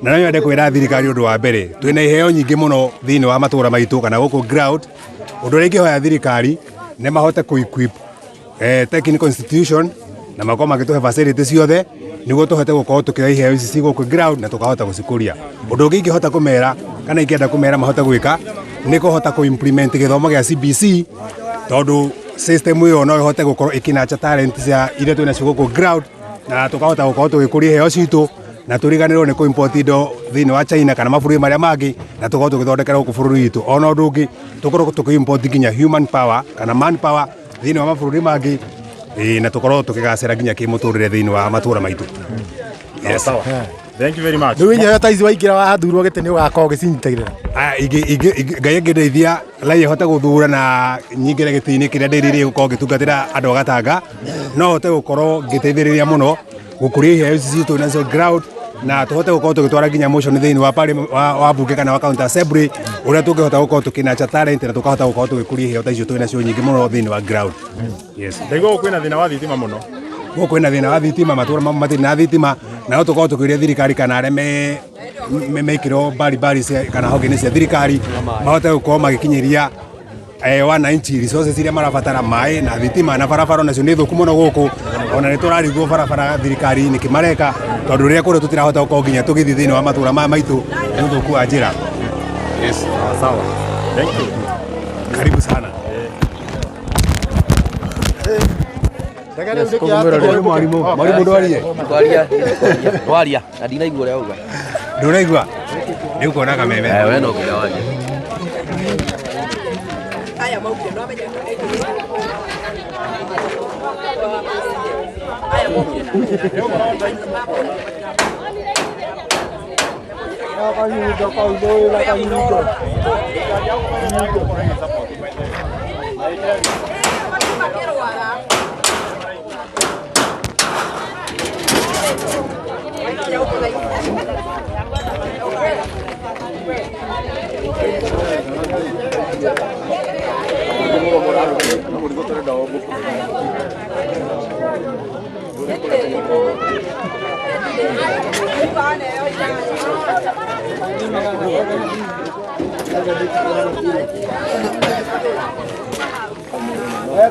na no nyende kwĩra thirikari ũndũ wa mbere twĩna iheo nyingĩ mũno thĩinĩ wa matũra maitũ kana gũkũ ground. Ũndũ ũrĩa ingĩhoya thirikari nĩ mahote kũ equip technical institution na makorwo magĩtũhe facility ciothe nĩguo tũhote gũkorwo tũkĩoya iheo ici ci gũkũ ground na tũkahota gũcikũria. Ũndũ ũngĩ ingĩhota kũmera kana ingĩenda kũmera mahote gwĩka nĩ kũhota kũ implement gĩthomo gĩa CBC tondũ system ĩyo no ĩhote gũkorwo ĩkĩnacha talent cia iria twĩ nacio gũkũ ground na tũkahota gũkorwo tũgĩkũria iheo citũ na tũriganĩrwo nĩ kũ import indo thĩinĩ wa China kana mabũrũri marĩa mangĩ na tũkorwo tũgĩthondekera gũkũ bũrũri witũ. Ona ũndũ ũngĩ tũkorwo tũkĩ import nginya human power kana man power thĩinĩ wa mabũrũri mangĩ na tũkorwo tũkĩgacĩra nginya kĩmũtũrĩre thĩinĩ wa matũra maitũ. Yes. Thank you very much. Rĩu iheo ta ici waingĩra wathurwo gĩtĩ nĩ ũgakorwo ũgĩcinyitagĩrĩra. Ngai angĩndeithia raia hote gũthura na nyingĩre gĩtĩ-inĩ kĩrĩa ndĩrirĩrie gũkorwo ngĩtungatĩra andũ a Gatanga no hote gũkorwo ngĩteithĩrĩria mũno gũkũria iheo ici citũ nacio ground na tũhote gũkorwo tũgĩtwara nginya motion thĩinĩ wa wa bunge kana wa county assembly ũrĩa tũngĩhota gũkorwo tũkĩnacha talent na tũkahota gũkorwo tũgĩkũria iheo ta icio twĩ nacio nyingĩ mũno thĩinĩ wa ground. Yes. Ndaigua gũkũ kwĩna thĩna wa thitima mũno. Gũkũ kwĩna thĩna wa thitima matũra mamwe matirĩ na thitima na no tũkorwo tũkĩũria thirikari kana arĩa mekĩrwo mbari kana honge-inĩ cia thirikari mahote gũkorwo magĩkinyĩria wananchi resources iria marabatara maĩ na thitima na barabara nacio nĩ thũku mũno gũkũ ona nĩ tũrarigwo barabara thirikari nĩkĩ mareka tondũ rĩrĩa kũrĩa tũtirahota gũkorwo nginya tũgĩthiĩ thĩinĩ wa matũra maya maitũ nĩ ũthũku wa njĩra. Yes. Sawa. Thank you. Karibu sana. Mwarimu ndwarie. Ndwaria na ndinaigua ũrĩa auga. Ndũraigua? Nĩ ũkuona kameme. We no nginya warie.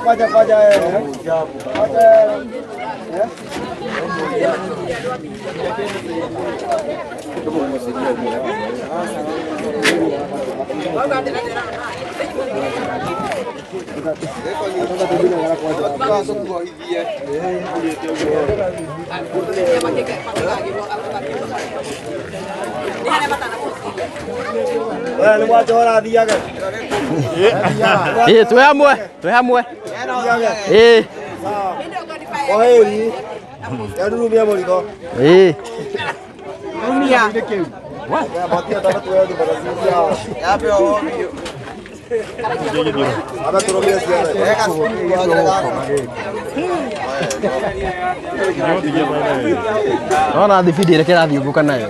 Kwaja kwaja kwaja. Ĩ, twĩ hamwe, twĩ hamwe. Ĩ. Kwaheri. Yarurumia mũrigo. Ĩ. Rumia. Nona thibindi ĩrĩa kĩrathiũngũka nayo.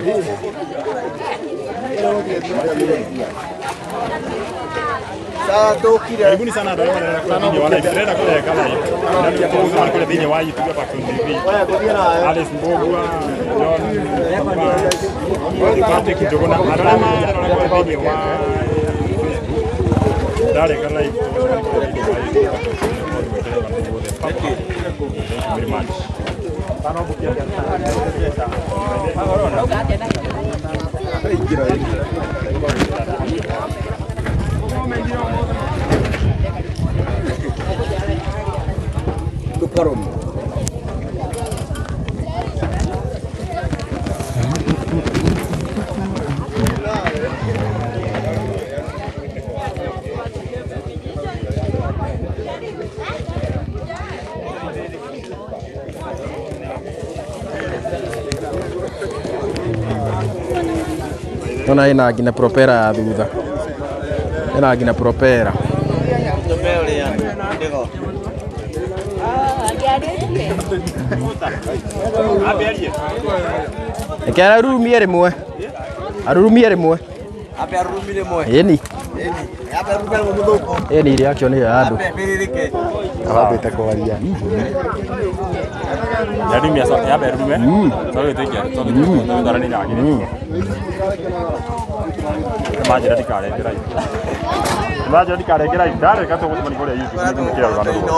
Karibuni sana andũ arĩa marerora kũrĩa thĩinĩ wa live. Ndĩrenda kũreka live. Na nĩ tũgũcemania kũrĩa thĩinĩ wa YouTube ya Paxson TV. Alice Mbugua, John Papa, Patrick Njuguna, andũ arĩa marerora kũrĩa thĩinĩ wa Facebook. Ndareka live tũgũcemania kũrĩa thĩinĩ wa YouTube ya Paxson TV. Thank you very much. Nona ĩna nginya propera ya thutha. Ĩna nginya propera. Reke arurumie rĩmwe. Arurumie rĩmwe. Ambe arurumie rĩmwe. Ĩni. Ambe arurumie rĩmwe mũthũngũ. Ĩni iria akĩo nĩyo ya andũ. Ambe ambĩrĩrĩke. Arambĩte kwaria. Yarumia yambe arume. Tondũ ĩtĩkia, tondũ twarani yagĩrĩire. Manjĩra ndikarengera live. Manjĩra ndikarengera live. Ndareka tũgũcemania kũrĩa YouTube nĩguo mũkĩre rũgano ruothe.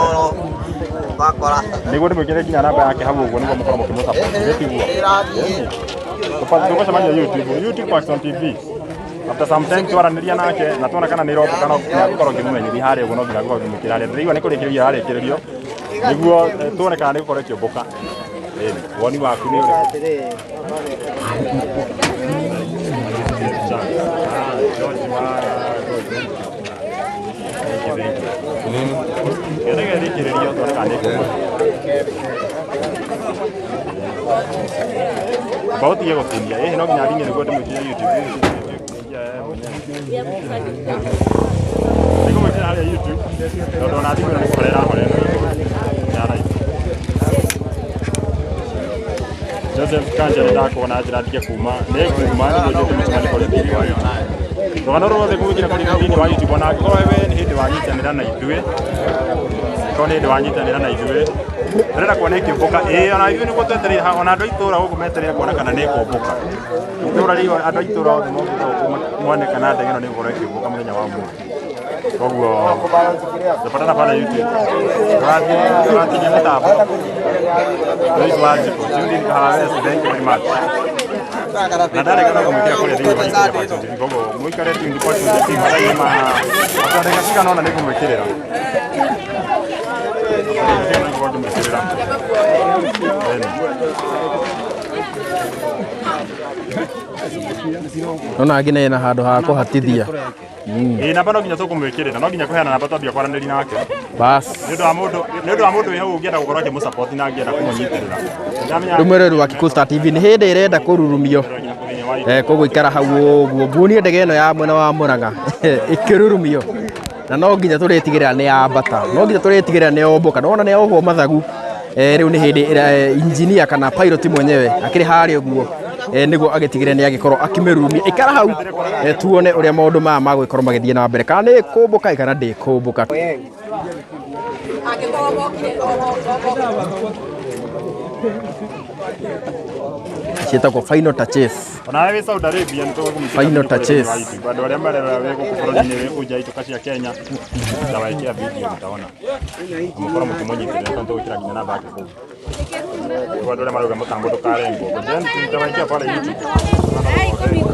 Nĩguo ndĩmwĩkĩre nginya namba yake hau ũguo nĩguo mũkorwo mũkĩmũsupport. Githĩ tiguo? Tũgũcemania YouTube, YouTube Paxson TV. After some time twaranĩria nake na tuona kana nĩ ĩrombũka no nginya ngũkorwo ngĩmũmenyithia harĩa ũguo no nginya ngũkorwo ngĩmwĩkĩra harĩa. Ndĩraigua nĩ kũrĩkĩrĩrio yarĩkĩrĩrio nĩguo tuone kana nĩ gũkorwo ĩkĩũmbũka. Ĩni, woni waku nĩ ũrĩkũ? Rĩkĩrĩrio tuone kana nĩ ĩkũmbũka. Bauti gũtinia ĩhĩ no nginya nginya nĩguo ndĩmwĩkĩre YouTube. Nĩngũmwĩkĩra harĩa YouTube tondũ ona thimũ ĩno nĩ kũhorera ĩrahorera ya live. Joseph Kanja nĩ ndakuona njĩra ndige kuma nĩ kuma nĩguo njũke mũcemanio kũrĩa thĩinĩ wa YouTube. Rũgano ruothe ngũgwĩkĩra kũrĩa thĩinĩ wa YouTube ona angĩkorwo we nĩ hĩndĩ wanyitanĩra na ithuĩ korwo nĩ hĩndĩ wanyitanĩra na ithuĩ ndĩrenda kuona ĩkĩũmbũka ĩĩ ona ithuĩ nĩguo twetereire haha ona andũ a itũũra gũkũ metereire kuona kana nĩ ĩkũmbũka itũũra rĩu andũ a itũũra othe mokĩte gũkũ mone kana ndege ĩno nĩ ĩgũkorwo ĩkĩũmbũka mũthenya wa ũmũthĩ koguo tupatana pale YouTube turathiĩ tũratinia mĩtambo Joyce Wanjikũ tuned in Kahawa West thank you very much na ndarĩ kana kũmwĩkĩra kũrĩa thĩinĩ wa YouTube ya Paxson TV koguo mũikare tuned Paxson TV mathaa-inĩ ma ndagĩka cigana ũna nĩngũmwĩkĩrĩra nĩngũkorwo ngĩmwĩkĩrĩra Nona nginya ĩna handũ ha kũhatithia. Ĩĩ namba no nginya tũkũmwĩkĩrĩra no nginya kũheana namba twambia kwaranĩria nake Bas. nĩ ũndũ wa mũndũ nĩ ũndũ wa mũndũ wĩ hau ũngĩenda gũkorwo akĩmũsupport na angĩenda kũmũnyitĩrĩra Ndamenya Rĩu mwĩroreri wa Kikuyu Star TV nĩ hĩndĩ ĩrenda kũrurumio. Koguo ikara hau ũguo nguonie ndege ĩno ya mwena wa Murang'a ĩkĩrurumio na no nginya tũrĩtigĩrĩra nĩ yambata, no nginya tũrĩtigĩrĩra nĩ yombũka. Nĩwona nĩ yohwo mathagu. Rĩu nĩ hĩndĩ engineer kana pilot mwenyewe akĩrĩ harĩa ũguo nĩguo agĩtigĩrĩre nĩ agĩkorwo akĩmĩrurumia. Ikara hau tuone ũrĩa maũndũ maya magũgĩkorwo magĩthiĩ na mbere, kana nĩ ĩkũmbũka kana ndĩkũmbũka. Ciĩtagwo final touches. Ona wĩ Saudi Arabia nĩ tũgũkũmĩkĩra Final touches. Andũ arĩa marera wĩ gũkũ bũrũri-inĩ wĩ kũu nja ituka cia Kenya ndawekĩra video mtaona mũkorwo mũkĩmũnyitĩrĩra tondũ tũgwĩkĩra nginya namba yake kũu. Kwa andũ arĩa marauga mũtambo ndũkarengwo, then nitawekea pale YouTube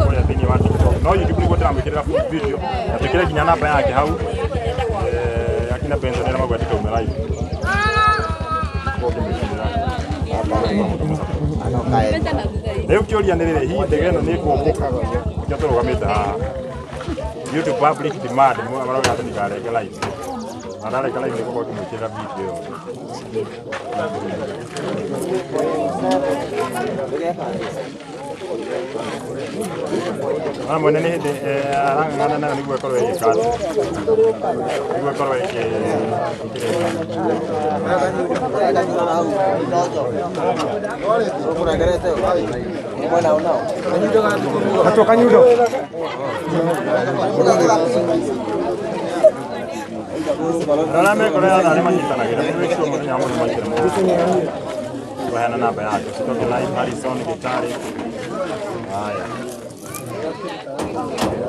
kũrĩa thĩinĩ wa TikTok, no YouTube nĩguo ndĩramwĩkĩrĩra full video na twĩkĩre nginya namba yake hau. Akina Benson arĩa magwetete ume live. Rĩu kĩũria nĩ rĩrĩ, hihi ndege ĩno nĩ ĩkũmbũka? Nĩkĩo tũrũgamĩte haha. Due to public demand, marauga atĩ ndikarenge live. Na ndareka live nĩgũkorwo ngĩmwĩkĩrĩra video ĩyo. Ona mwene nĩ hĩndĩ arang'ang'ana nayo nĩguo ĩkorwo ĩgĩka atĩ, nĩguo ĩkorwo Gatua kanyundo. Arĩa mekorera na arĩa manyitanagĩra make sure mũthenya wa mũndũ maingĩra mũno. Kũheana namba yake. Usitoke live Harrison Gitari. Haya.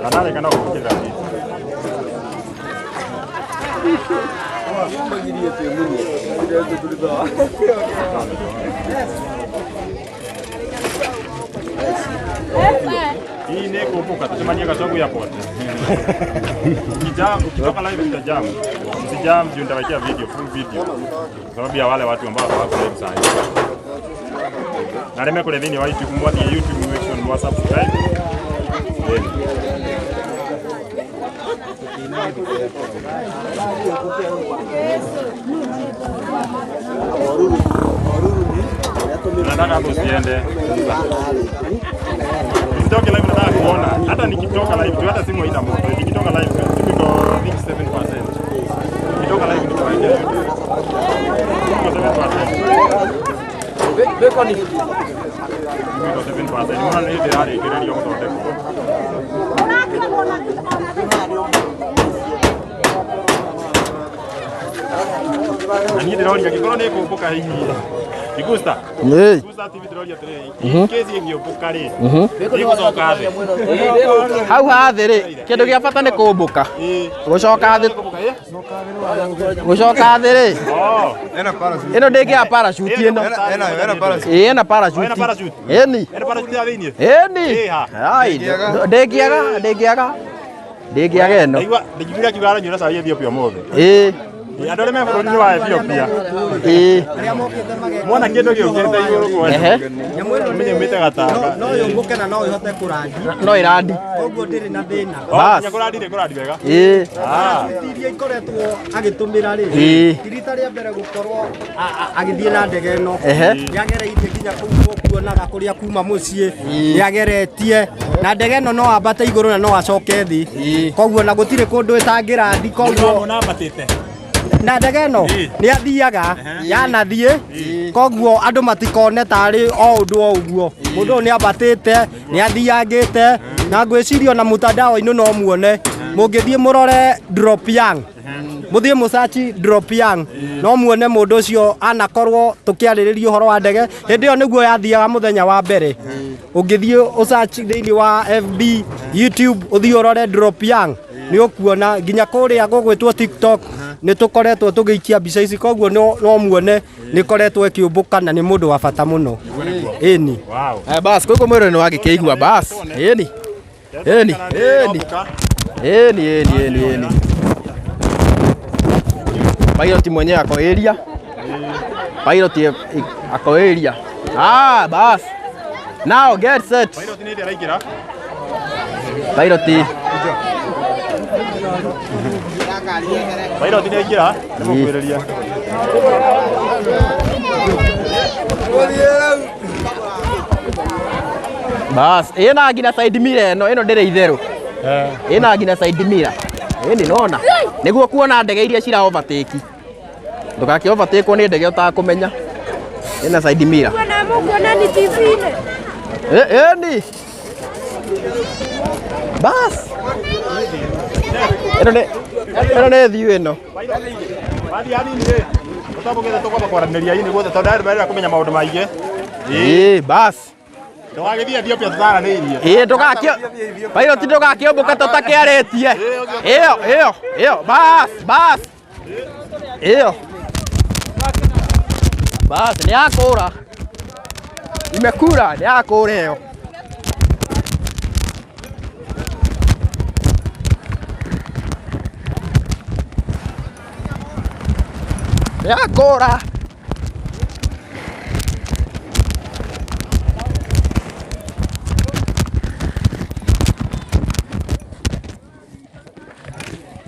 Kanareka no gũkĩra video. Hii nĩ kũmbũka tũcemanie Gachogu Airport. Ukijam, ukitoka live utajam. Usijam juu nitawekea video, full video. Kwa sababu ya wale watu ambao hawako live saa hii. Na arĩa mekũrĩa thĩinĩ wa YouTube, mwathiĩ YouTube make sure nĩ mwa subscribe. Then nataka hapo usiende. Nisitoke live, nataka kuona. Hata nikitoka live, juu hata simu haina moto. Nikitoka live, simu iko 7%. Nikitoka live nitawekea YouTube. Iko 7%. Simu iko 7%. Nimeona nĩ hĩndĩ ĩrarĩkĩrĩrio gũthondekwo. Na niĩ ndĩroria angĩkorwo nĩ ĩkũmbũka hihi Igusta. Ĩĩ. Igusta TV ndĩroria atĩrĩrĩ, kesi ĩngĩũmbũka rĩ, ĩgũcoka thĩ. Hau ha thĩ rĩ, kĩndũ gĩa bata nĩ kũmbũka. Gũcoka thĩ, gũcoka thĩ rĩ, Oh. ĩno ndĩngĩaga parachute ĩno. Ĩĩ ĩna parachute. Ĩna parachute? Ĩni. Ĩna parachute ya thĩinĩ? Ĩni. Ĩ ha? Ai, ndĩngĩaga, ndĩngĩaga. Ndĩngĩaga ĩno. Ndaigua ndaiguire akiuga aranyuĩra cai Ethiopia ũmũthĩ. Ĩĩ. Andũ arĩa me bũrũri-inĩ wa Ethiopia. Ĩĩ. Mwana kĩndũ gĩũkĩte igũrũ Ehe. kwanyu. Menye umĩte Gatanga. No yũmbũke na no ĩhote kũrandi. No ĩrandi. Koguo ndĩrĩ na thĩna. Bas. Nginya kũrandi rĩ kũrandi wega. Ĩĩ. Ah. Iria ikoretwo agĩtũmĩra rĩ. Ĩĩ. Ti rita rĩa mbere gũkorwo agĩthiĩ na ndege ĩno. Ehe. Nĩagereirie nginya kũu kuonaga kũrĩa kuma mũciĩ. Nĩageretie na ndege ĩno no ambate igũrũ na no acoke thĩ. Koguo na gũtirĩ kũndũ ĩtangĩrandi koguo na ndege ĩno nĩ athiaga yanathiĩ, koguo andũ matikone tarĩ o ũndũ o ũguo. Mũndũ ũyũ nĩ ambatĩte, nĩ athiangĩte, na ngwĩciria ona mtandao-inĩ no muone. Mũngĩthiĩ mũrore Drop Young, mũthiĩ mũsearch Drop Young, no muone mũndũ ũcio anakorwo tũkĩarĩrĩria ũhoro wa ndege. Hĩndĩ ĩyo nĩguo yathiaga mũthenya wa mbere. Ũngĩthiĩ ũsearch thĩinĩ wa FB, YouTube, ũthiĩ ũrore Drop Young, nĩ ũkuona nginya kũrĩa gũgwĩtwo TikTok nĩ tũkoretwo tũgĩikia mbica ici, koguo no muone nĩ koretwo ĩkĩũmbũka na nĩ mũndũ wa bata mũno. Ĩni. Bas, koguo mwĩrĩ nĩ wagĩkĩigua bas. Ĩni. Ĩni, ĩni. Ĩni, ĩni, ĩni, ĩni. Pilot mwenyewe ako area. Pilot ako area. Ah, bas. Now get set. Pilot nĩ hĩndĩ araingĩra. Pilot. Pilot nĩ aingĩra, nĩ mũkwĩrĩria. Bas, ĩna nginya side mirror ĩno, ĩno ndĩrĩ itherũ. Ĩna nginya side mirror. Ĩni nona. Nĩguo kuona ndege iria cira overtake. Ndũgakĩ overtake nĩ ndege ũtakũmenya. Ĩna side mirror. Kuona mukuona ni TV-inĩ. Ĩni. Bas. Ĩno nĩ thiu ĩno. Wathiĩ hanini rĩ, ũtambũkĩte tũkwamba kwaranĩria ini guothe tondũ andũ marenda kũmenya maũndũ maingĩ. Ĩĩ, bas. Ndũgagĩthiĩ Ethiopia tũtaranĩirie. Ĩĩ, ndũgakĩ pilot ndũgakĩũmbũke tũtakĩarĩtie. Ĩyo, ĩyo, ĩyo, bas, bas. Ĩyo. Bas, nĩ yakũra. Imekura, nĩ yakũra ĩyo. Nĩ yakũra.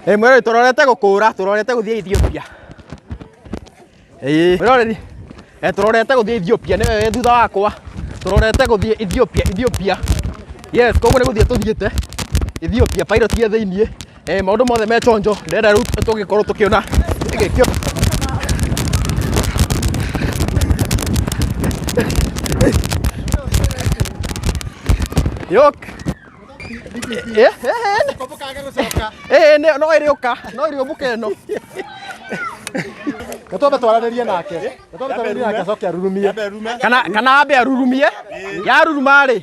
Ĩ mwĩroreri tũrorete gũkũra, tũrorete gũthiĩ Ethiopia. Ĩĩ mwĩroreri, tũrorete gũthiĩ Ethiopia nĩwe wĩ thutha wakwa. Tũrorete gũthiĩ Ethiopia, Ethiopia. Yes, koguo nĩ gũthiĩ tũthiĩte Ethiopia, pilot e thĩiniĩ. Maũndũ mothe me chonjo, ndĩrenda rĩu tũgĩkorwo tũkĩona gĩkĩo. Yok. Eh, eh, no ĩrĩũka, no ĩrĩũmbũka ĩno. Twambe twaranĩrie nake. Twambe twaranĩrie nake acoke arurumie. Kana kana ambe arurumie. Yaruruma rĩ,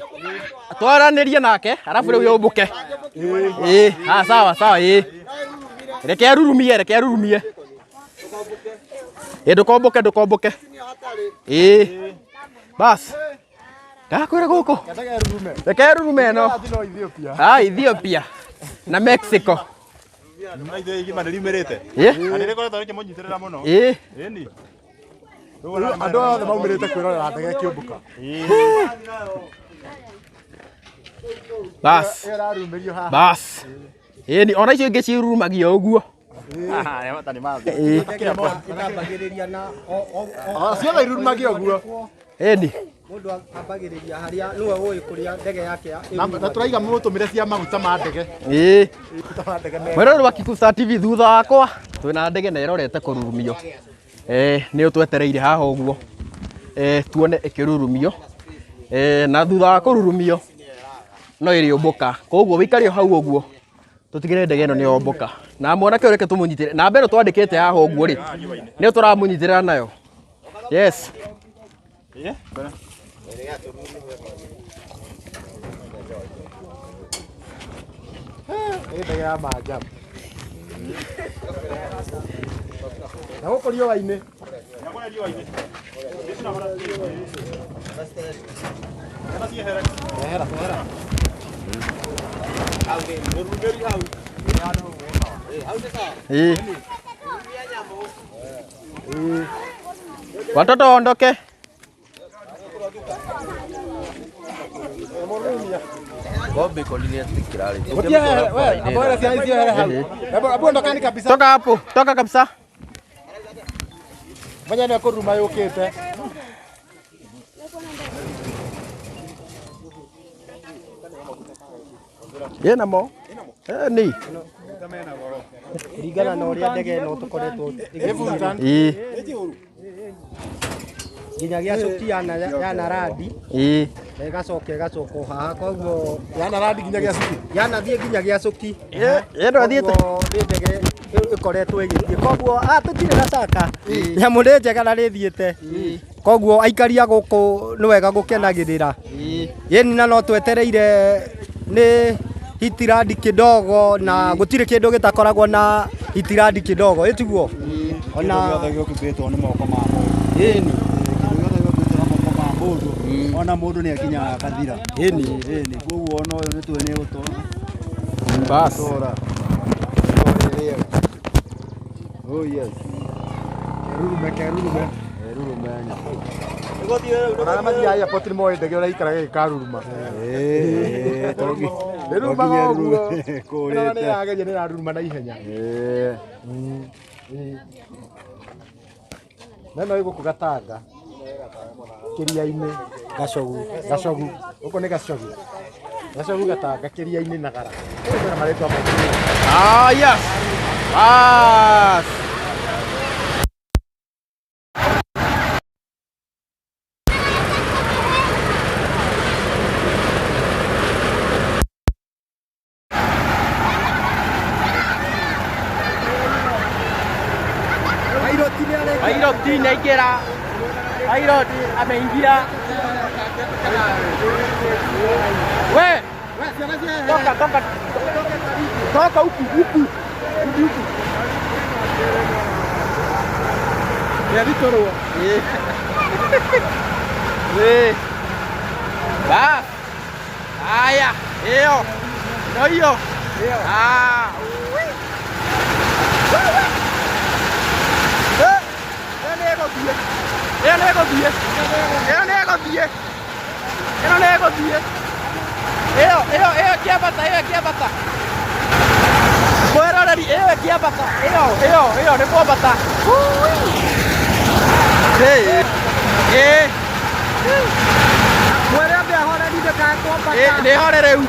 twaranĩrie nake, arabu rĩu yũmbũke. Ĩĩ, ah sawa sawa ĩĩ. Reke arurumie, reke arurumie. Ĩĩ ndũkombũke, ndũkombũke. Ĩĩ. Bas. Ndakwĩra gũkũ. Reke rurume ĩno. Ah, Ethiopia na Mexico. Na ithuĩ igima nĩ riumĩrĩte. Ĩ? Na nĩ rĩkoretwo rĩkĩmũnyitĩrĩra mũno. Ĩ. Ĩni. Andũ othe maumĩrĩte kwĩrorera ndege ĩkĩũmbũka. Bas. Ĩyo ĩrarumĩrio haha. Bas. Ĩni, ona icio ingĩ cirurumagia ũguo. Ĩ. Ĩtambagĩrĩria na Ciothe irurumagia ũguo. Ĩni. Mũndũ ambagĩrĩria harĩa nĩwe ũĩ kũrĩa ndege yake Na na tũraiga mũtũmĩre cia maguta ma ndege. Ĩĩ. Maguta ma ndege mega. Mwĩroreri wa Kikuyu Star TV thutha wakwa twĩna ndege na ĩrorete kũrurumio. Eh, nĩ ũtwetereire haha ũguo. Eh, tuone ĩkĩrurumio. Eh, na thutha wa kũrurumio no ĩrĩũmbũka. Koguo wĩikare o hau ũguo tũtigĩrĩre ndege ĩno nĩ yombũka. Na mwanake ũyũ reke tũmũnyitĩre. Namba ĩno twandĩkĩte haha ũguo rĩ, nĩyo tũramũnyitĩrĩra nayo. Yes. Nĩ ndege ya maajabu. Na gũkũ riũa-inĩ. Ehera, ehera. Ĩĩ. Watoto waondoke. Toka hapo, toka kabisa. Menya nĩ kũruruma yũkĩte. Ĩna mo. Eh, ni. Kũringana na ũrĩa ndege ĩno tũkoretwo ĩgĩthiĩ. Ĩĩ. Nginya gĩacũki yanarandi Ĩĩ. na ĩgacoka ĩgacoka o haha koguo yanarandi nginya gĩacuki yanathiĩ nginya gĩacuki Ĩ ĩno ĩthiĩte. Koguo nĩ ndege ĩkoretwo ĩgĩthiĩ koguo ah, tũtirĩ na caka nyamũ nĩ njega na nĩ ĩthiĩte koguo aikari a gũkũ nĩ wega gũkenagĩrĩra ĩni na no twetereire nĩ hitirandi kidogo na gũtirĩ kĩndũ gĩtakoragwo na hitirandi kidogo ĩtiguo ona gĩothe gĩũkĩtwo nĩ moko ma mũndũ. Ĩni. Kĩndũ gĩothe gĩũkĩtwo na moko ma mũndũ ona mũndũ nĩ akinyaga akathira. Ĩni. Ĩni. Koguo ona ũyũ nĩ tũĩ nĩ gũtũra. Bas. Gũtũra. Oh yes. Kerurume, kerurume. Kerurume nyamũ. Ona arĩa mathiaga airport nĩ moĩ ndege ũrĩa ikaraga ĩgĩkaruruma. Ĩĩ, to Ĩrurumaga nginya ũguo. ĩrurume Ĩno nĩ kũrĩte. ĩrageria nĩ ĩraruruma na ihenya. Ĩĩ. Na ĩno ĩ gũkũ Gatanga kĩria-inĩ Gacogu. Gacogu. Gũkũ nĩ Gacogu. Gacogu Gatanga kĩria-inĩ Nagara. Kũu kwĩna marĩtwa maingĩ. Ah, yes. Bas. Ameingira pilot ameingia. We toka toka toka huku huku rudi huku. Yavitorwo. Eh. Bas. Haya, hiyo. Ndio hiyo. Ah. Eh, ĩyo nĩ ĩgũthiĩ. Ĩyo nĩ ĩgũthiĩ. Ĩyo nĩ ĩgũthiĩ. Ĩno nĩ ĩgũthiĩ. Ĩyo ĩyo ĩyo ĩkĩambata, ĩyo ĩkĩambata. Mwĩroreri ĩyo ĩkĩambata. Ĩyo ĩyo ĩyo nĩ kwambata. Ĩĩ. Ĩĩ. Mwere ambe ahoreri ndakae kwambata. Ĩĩ, nĩ hore rĩu.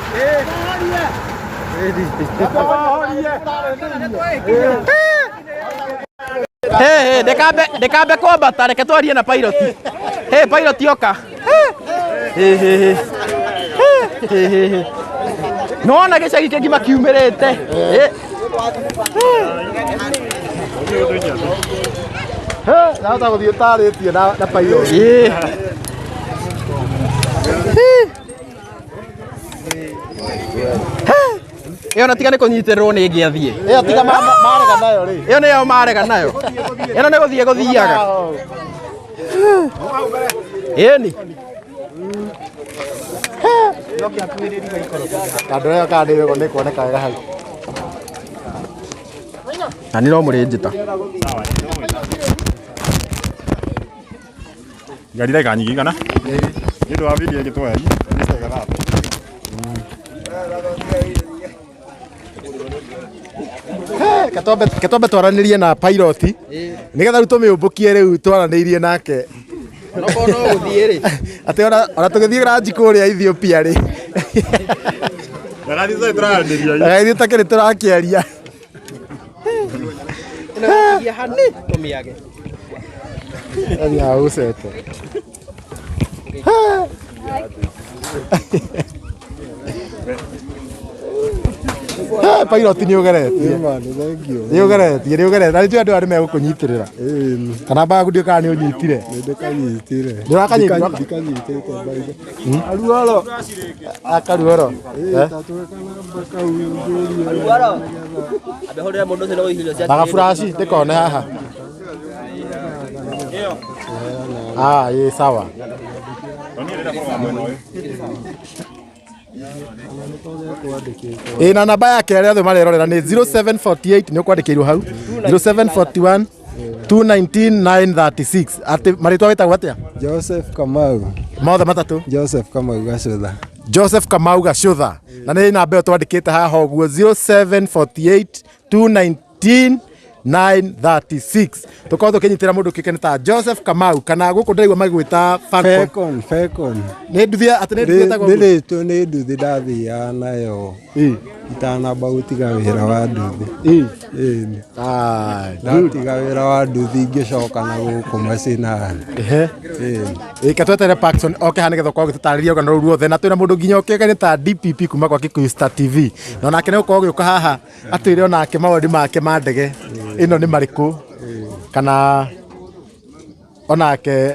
Hey, hey, ndĩkambe ndĩkambe kwambata reke twarie na pilot. Hey, pilot oka. Hey, hey, hey. Hey, hey, hey. Nĩwona gĩcagi kĩgima kiumĩrĩte. Eh. Ndahota gũthiĩ ũtarĩtie na pilot. Ĩĩ. Ĩyo na tiga nĩ kũnyitĩrĩrwo nĩ ĩngĩ athiĩ. Ĩyo tiga marega nayo rĩ. Ĩyo nĩyo marega nayo. Ĩno nĩ gũthiĩ gũthiaga. Ĩni. Na ndũreo kana nĩ kuoneka wega hau. Na nĩ no mũrĩ njĩta. Ngari ndagĩka nyingĩ kana? Nĩ ũndũ wa video ĩngĩ tuoya. Ketwambe twaranĩrie na pilot nĩgetha rĩu tũmĩũmbũkie rĩu twaranĩirie nake. Onokorwo no gũthiĩ rĩ. Atĩ ona tũgĩthiĩ ranji kũrĩa Ethiopia rĩ. Ndagathiĩ tũtarĩ tũraranĩria. Ndagaithiĩ takĩrĩ tũrakĩaria. Ĩno ĩgũthiĩ hani tũmĩage. Athiaga gũcete. Pilot nĩ ũgeretie. Nĩ ũgeretie, nĩ ũgeretie. Na nĩ njũĩ andũ aya nĩ megũkũnyitĩrĩra. Kana mbaga ndiũĩ kana nĩ ũnyitire. Ndikanyitire. Nĩ ũrakanyitire? Ndikanyitĩte mbaga. Aruoro. Akaruoro. Eh? Na gaburaci ndĩkone haha. Ah, ĩ sawa. Ĩ na namba yake arĩa othe marerorera nĩ 0748 nĩ ũkwandĩkĩirwo hau 0741 219 936. Atĩ marĩtwa wĩtagwo atĩa? Joseph Kamau. Mothe matatũ. Joseph Kamau Gacũtha. Joseph Kamau Gacũtha. Na nĩ namba ĩyo twandĩkĩte haha ũguo 0748 219 936. Tũkorwo tũkĩnyitĩra mũndũ kĩke nĩ ta Joseph Kamau kana gũkũ ndĩraigua magĩgwĩta Falcon. Falcon, Falcon. Nĩ nduthi atĩ nĩ nduthi ĩtagwo Nĩ ũguo? rĩtwa nĩ nduthi ndathiaga nayo itanamba gũtiga wĩra wa nduthi. Ĩni. Ndatiga wĩra wa nduthi ngĩcoka na gũkũ macinani. Ĩni. Ĩka twetere Parkson oke haha nĩgetha ũkorwo ũgĩtũtarĩria rũgano rũu ruothe na twĩna mũndũ nginya ũkĩũkaine ta DPP kuma kwa Kikuyu Star TV na onake nĩ gũkorwo ũgĩũka haha atwĩre onake mawoni make ma ndege ĩno nĩ marĩkũ kana onake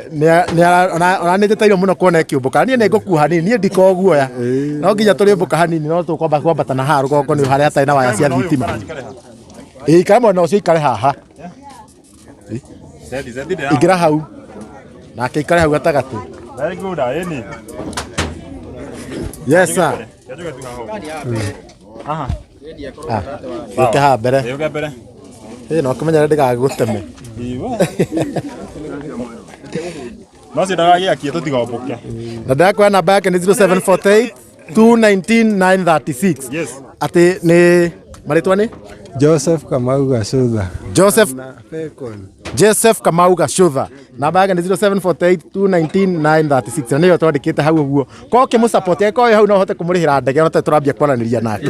ona nĩ njĩtairwo mũno kuona ĩkĩũmbũka. Niĩ nĩ ngũkua hanini, niĩ ndikoragwo guoya, no nginya tũrĩũmbũka hanini, no tũkwamba kwambata na haha rũgongo nĩ harĩa hatarĩ na waya cia thitima. Ĩĩ, ikara mwena ũcio, ikare haha, ingĩra hau nake ikare hau gatagatĩ. Very good, ĩni. Yes sir. Aha. Ah, ũke haha mbere. Ĩ, ũke mbere. Ĩ, no kũmenya ndĩgagũteme. No cio ndagagĩakie tũtigombũke. Na ndĩrakwĩra namba yake nĩ 0748 219 936. Yes. Atĩ nĩ marĩtwa nĩ Joseph Kamau Gacũtha. Joseph Na Falcon. Joseph Kamau Gacũtha. Namba yake nĩ 0748 219 936 na nĩyo twandĩkĩte hau ũguo. Korwo ũkĩmũsupport angĩkorwo wĩ hau no ũhote kũmũrĩhĩra ndege ona tũtarĩ tũrambia kwaranĩria nake.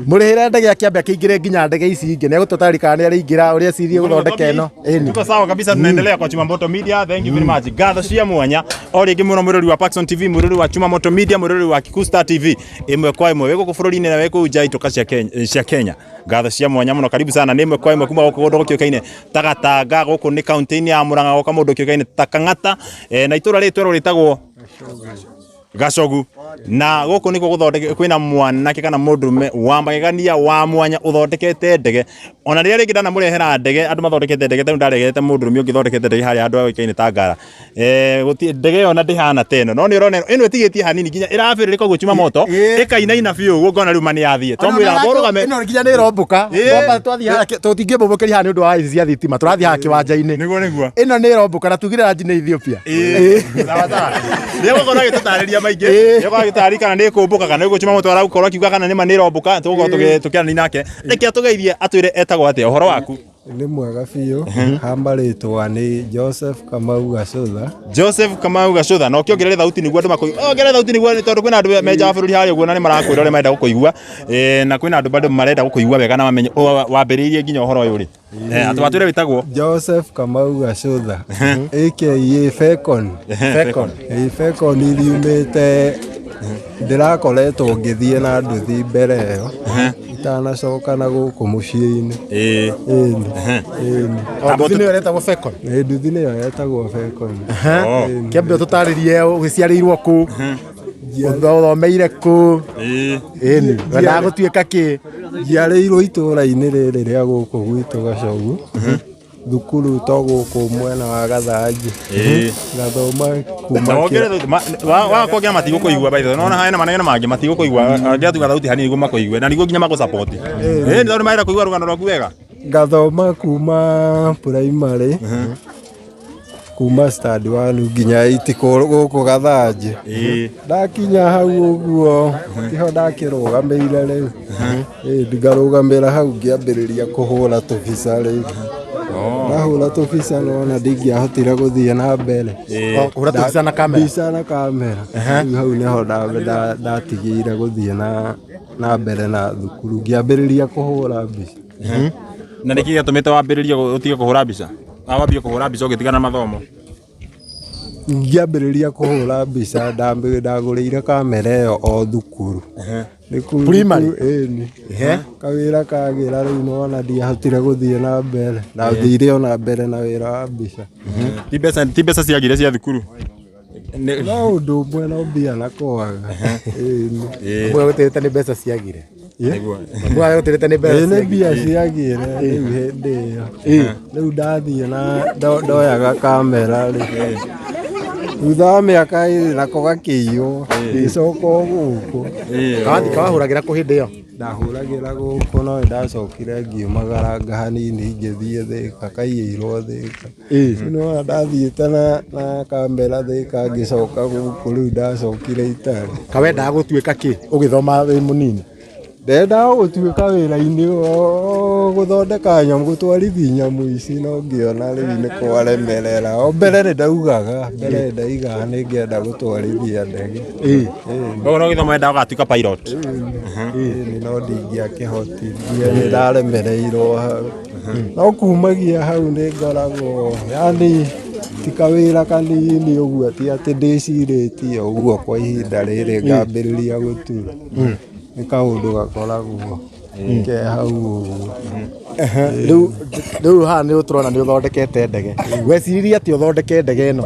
Mũrĩhĩre ndege akĩambe akĩingĩre nginya ndege ici ingĩ. Nĩ egũtũtarĩria kana nĩ arĩingĩra ũrĩa eciririe gũthondeka ĩno. Ĩni. Tuko sawa kabisa, tunaendelea kwa Chuma Moto Media. Thank you very much. Ngatho cia mwanya o rĩngĩ mũno mwĩrori wa Paxson TV, mwĩrori wa Chuma Moto Media, mwĩrori wa Kikuyu Star TV ĩmwe kwa ĩmwe wĩ gũkũ bũrũri-inĩ na wĩ kũu nja itoka cia Kenya, cia Kenya. Ngatho cia mwanya mũno, karibu sana. Nĩ ĩmwe kwa ĩmwe kuma gũkũ kũndũ gũkĩũkaine Tagatanga. Gũkũ nĩ kaunti-inĩ ya Murang'a, gũka mũndũ kĩũkaine ta Kang'ata, na itũra rĩtũ rĩtagwo Gacogu. Na gũkũ nĩkuo gũthondeke kwĩna mwanake kana mũndũrũme wa magegania wa mwanya ũthondekete ndege. Ona rĩrĩa rĩngĩ ndanamũrehera ndege, andũ mathondekete ndege, tondũ ndarehete mũndũrũme ũngĩ ũthondekete ndege harĩa andũ oĩkaine ta Ngara. Ndege ĩyo na ndĩhana ta ĩno, no nĩ ũrona ĩno ĩtigĩtie hanini nginya ĩrabĩrĩrĩka ũguo chuma moto ĩkainaina biũ ũguo, ngona rĩu ma nĩ yathiĩ. Twamwĩra mũrũgame. Ĩno nginya nĩ ĩrombũka. Twamba twathiĩ haha tũtingĩmbũmbũkĩria haha nĩ ũndũ wa ici cia thitima, tũrathiĩ haha kĩwanja-inĩ. Nĩguo nĩguo. Ĩno nĩ ĩrombũka na tugire ranji nĩ Ethiopia. Sawa sawa. Nĩegũkorwo agĩtũtarĩria maingĩ, nĩegũkorwo agĩtũtarĩria kana nĩ ĩkũmbũka kana nĩ gũchuma moto, aragũkorwo akiuga kana nĩ ma nĩ ĩrombũka. Tũgũkorwo tũkĩaranĩria nake. Reke atũgeithie, atwĩre etagwo atĩa. Ũhoro waku? Nĩ mwega biũ. Hamba rĩtwa nĩ Joseph Kamau Gacũtha. Joseph Kamau Gacũtha. Na ũkĩongerere thauti nĩguo andũ makũigua. Ongerere thauti nĩguo, tondũ kwĩna andũ me nja wa bũrũri harĩa ũguo na nĩ marakwĩra ũrĩa marenda gũkũigua. Na kwĩna andũ bado marenda gũkũigua wega na mamenye wambĩrĩirie nginya ũhoro ũyũ rĩ. Atĩ watwĩre wĩtagwo Joseph Kamau Gacũtha aka Fecon. Fecon. Fecon iriumĩte ndĩrakoretwo ngĩthiĩ na nduthi mbere ĩyo itanacoka na gũkũ mũciĩ-inĩ. Ĩni. Ĩni. Nduthi nĩyo ĩretagwo Fecon. Ĩ, nduthi nĩyo yetagwo Fecon. Kĩambe ũtũtarĩrie ũgĩciarĩirwo kũ, ũthomeire kũ, ĩni wendaga gũtuĩka kĩ? Njiarĩirwo itũũra-inĩ rĩrĩ rĩa gũkũ gwitũ Gacogu, thukuru to gũkũ mwena wa Gathanji, ngathoma kuma Na wongerere thauti, wa kuongera matigũkũigua, by the way. Nona hena maneno mangĩ matigũkũigua, angĩatuga thauti hanini nĩguo makũigue na nĩguo nginya magũ-support. Nĩ tondũ marenda kũigua rũgano rwaku wega. Ngathoma kuma primary, kuma stand one nginya 8 gũkũ Gathanji. Ndakinya hau ũguo tiho ndakĩrũgamĩire rĩu. Ngarũgamĩra hau ngĩambĩrĩria kũhũra tũbica rĩu. Ndahũra tũbica nona ndingĩahotire gũthiĩ na mbere. Kũhũra tũbica na kamera? Mbica na kamera. Rĩu hau nĩho ndatigĩire gũthiĩ na mbere na thukuru, ngĩambĩrĩria kũhũra mbica. Na nĩkĩ gĩatũmĩte wambĩrĩrie ũtige kũhũra mbica? Wambie kũhũra mbica ũgĩtigana na mathomo? Ngĩambĩrĩria kũhũra mbica ndagũrĩire kamera ĩyo o thukuru. Primary? Ĩni. Kawĩra kagĩra rĩu nona ndiahotire gũthiĩ na mbere. Ndathire ona mbere na wĩra wa mbica. Ti mbeca ciagire cia thukuru? No ũndũ ũmwe no mbia na kwaga. Ĩni. Ũmwe gũtĩrĩte nĩ mbeca ciagire. Ũmwe gũtĩrĩte nĩ mbeca Ĩ, nĩ ciagire. mbia ciagire rĩu hĩndĩ ĩyo. Rĩu ndathiĩ na ndoyaga kamera rĩ. Thutha wa mĩaka ĩrĩ nako gakĩiywo, ngĩcoka o gũkũ. Kawahũragĩra kũ hĩndĩ ĩyo? Ndahũragĩra gũkũ no nĩndacokire ngiumagaranga hanini ngĩthiĩ Thĩka, kaiyĩirwo Thĩka. Rĩu nĩwona ndathiĩte na kamera Thĩka ngĩcoka gũkũ, rĩu ndacokire itarĩ. Kawendaga gũtuĩka kĩ ũgĩthoma wĩ mũnini? Ndendaga gũtuĩka wĩra-inĩ gũthondeka nyamũ, gũtwarithia nyamũ ici, no ngĩona rĩu nĩ kwaremerera. O mbere nĩ ndaugaga, mbere nĩ ndaigaga nĩ ngĩenda gũtwarithia ndege. Koguo no gĩthomo wendaga ũgatuĩka pilot? Ĩni, no ndingĩakĩhotithia, nĩ ndaremereirwo hau. No kumagia hau nĩ ngoragwo, yani ti kawĩra kanini ũguo, ti atĩ ndĩcirĩtie ũguo kwa ihinda rĩrĩ ngambĩrĩria gũtura. Nĩ kaũndũ gakoragwo ke hau ũguo. Rĩu haha nĩ tũrona nĩ ũthondekete ndege. Weciririe atĩ ũthondeke ndege ĩno?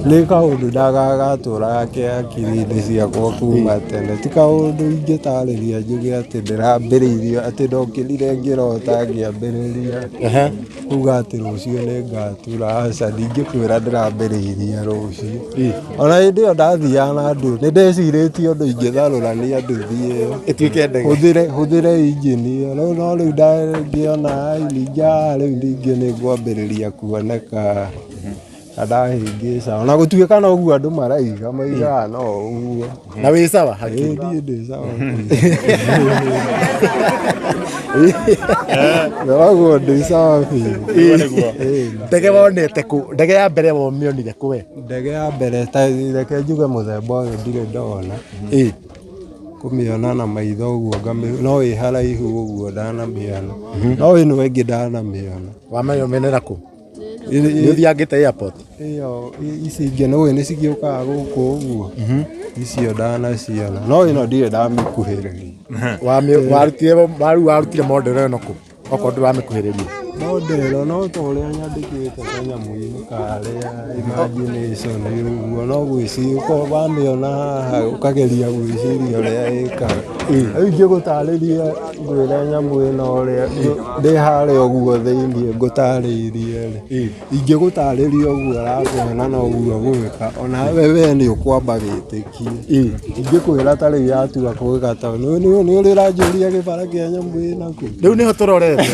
Nĩ kaũndũ ndagagatũraga ke hakiri-inĩ ciakwa kuma tene. Ti kaũndũ ingĩtarĩria njuge atĩ ndĩrambĩrĩirie, atĩ ndokĩrire ngĩrota ngĩambĩrĩria kuga atĩ rũciũ nĩ ngatura. Aca, ndingĩkwĩra ndĩrambĩrĩirie rũciũ. Ona hĩndĩ ĩyo ndathiaga na nduthi, nĩ ndecirĩtie ũndũ ingĩtharũrania nduthi ĩyo ĩtuĩke ndege, hũthĩre injini ĩyo. Rĩu no rĩu ngĩona ningĩ rĩu ningĩ nĩ ngwambĩrĩria kuoneka na ndahĩngĩca. Ona gũtuĩka noguo andũ maraiga, maigaga no ũguo. Na wĩ sawa hakiri? Ĩ, niĩ ndĩ sawa. Ngoragwo ndĩ sawa biũ. Ndege wonete kũ? Ndege ya mbere womĩonire kũ we? Ndege ya mbere, ta reke njuge mũthemba ũyũ ndirĩ ndona. Kũmĩona na maitho ũguo, no ĩ haraihu ũguo ndanamĩona. No ĩno ĩngĩ ndanamĩona. Wamĩonera kũ? Nĩ ũthiangĩte airport? Ĩyo ici ingĩ nĩũĩ nĩ cigĩũkaga gũkũ ũguo. Icio ndanaciona. No ĩno ndirĩ ndamĩkuhĩrĩria. Warutire model ĩno kũ? Okorwo ndũramĩkuhĩrĩria. No ndero no ta ũrĩa nyandĩkĩte kanyamũ-inĩ karĩa imagination ũguo no gwĩciria wamĩona haha ũkageria gwĩciria ũrĩa ĩkaga. Rĩu ingĩgũtarĩria ngwĩre nyamũ ĩno ũrĩa ndĩ harĩa ũguo thĩiniĩ ngũtarĩirie rĩ, ingĩgũtarĩria ũguo ũrakuona noguo gwĩka onawe we nĩ ũkwamba wĩtĩkie. Ingĩkwĩra ta rĩu yatua gwĩka ta nĩ ũrĩ ũranjũria gĩbara kĩa nyamũ ĩnakũ. Rĩu nĩho tũrorete.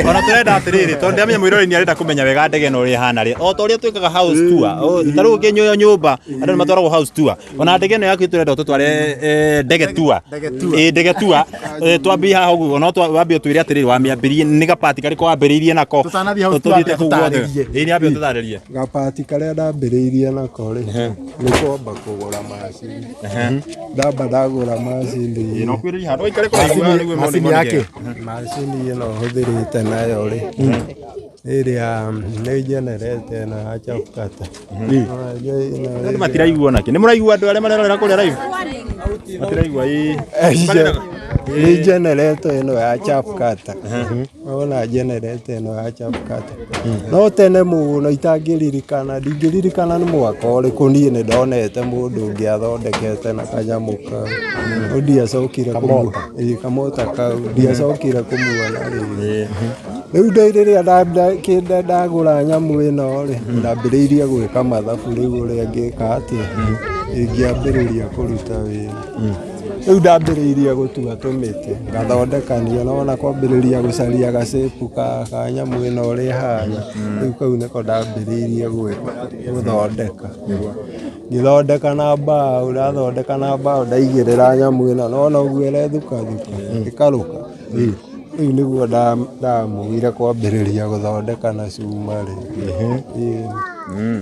Ona tũrenda atĩrĩrĩ, tondũ ndĩramenya mwĩroreri nĩ arenda kũmenya wega ndege ĩno ũrĩa ĩhana rĩ, o ta ũrĩa twĩkaga house tour, ta rĩu ũngĩnyuo nyũmba, andũ nĩ matwaragwo house tour. Ona ndege ĩno yaku tũrenda ũtũtware ndege tour. Ĩ ndege tour, twambie haha ũguo, no wambie ũtwĩre atĩrĩrĩ, wamĩambĩrĩirie nĩ gapati karĩkũ wambĩrĩirie nako? Tũtanathiĩ house tour, Tũthiĩte kũu guothe. ũtarĩrie. Ĩ nĩ ambe ũtũtarĩrie. Gapati karĩa ndambĩrĩirie nako rĩ, nĩ kwamba kũgũra macini. Ndamba ndagũra macini. No kwĩrĩria handũ waikare kũraihu haha nĩguo Macini moneke. yake? Macini ĩno hũthĩrĩte nayo rĩ, ĩrĩa nĩ generator ĩno ya Chapkata. Andũ matiraigua nake. Nĩ mũraigua andũ arĩa marerorera kũrĩa live? Matiraigua ĩ. Nĩ generator ĩno ya Chapkata. Ona generator ĩno ya Chapkata. No tene mũno itangĩririkana, ndingĩririkana nĩ mwaka ũrĩkũ niĩ nĩ ndonete mũndũ ũngĩ athondekete na kanyamũ kau. No ndiacokire kũmuona. Kamota kau ndiacokire kũmuona rĩngĩ. Rĩu ndĩ rĩrĩa ndagũra nyamũ ĩno rĩ, ndambĩrĩirie gwĩka mathabu rĩu ũrĩa ngĩka atĩa, ingĩambĩrĩria kũruta wĩra. Rĩu ndambĩrĩirie gũtua tũmĩtĩ, ngathondekania nona kwambĩrĩria gũcaria gacĩpu ka nyamũ ĩno ũrĩa ĩhana, rĩu kau nĩko ndambĩrĩirie gwĩka gũthondeka. Ngĩthondeka na mbaũ, ndathondeka na mbaũ ndaigĩrĩra nyamũ ĩno, nona ũguo ĩrethukathuka, ĩkarũka. Rĩu nĩguo ndamũire kwambĩrĩria gũthondeka na cuma rĩ.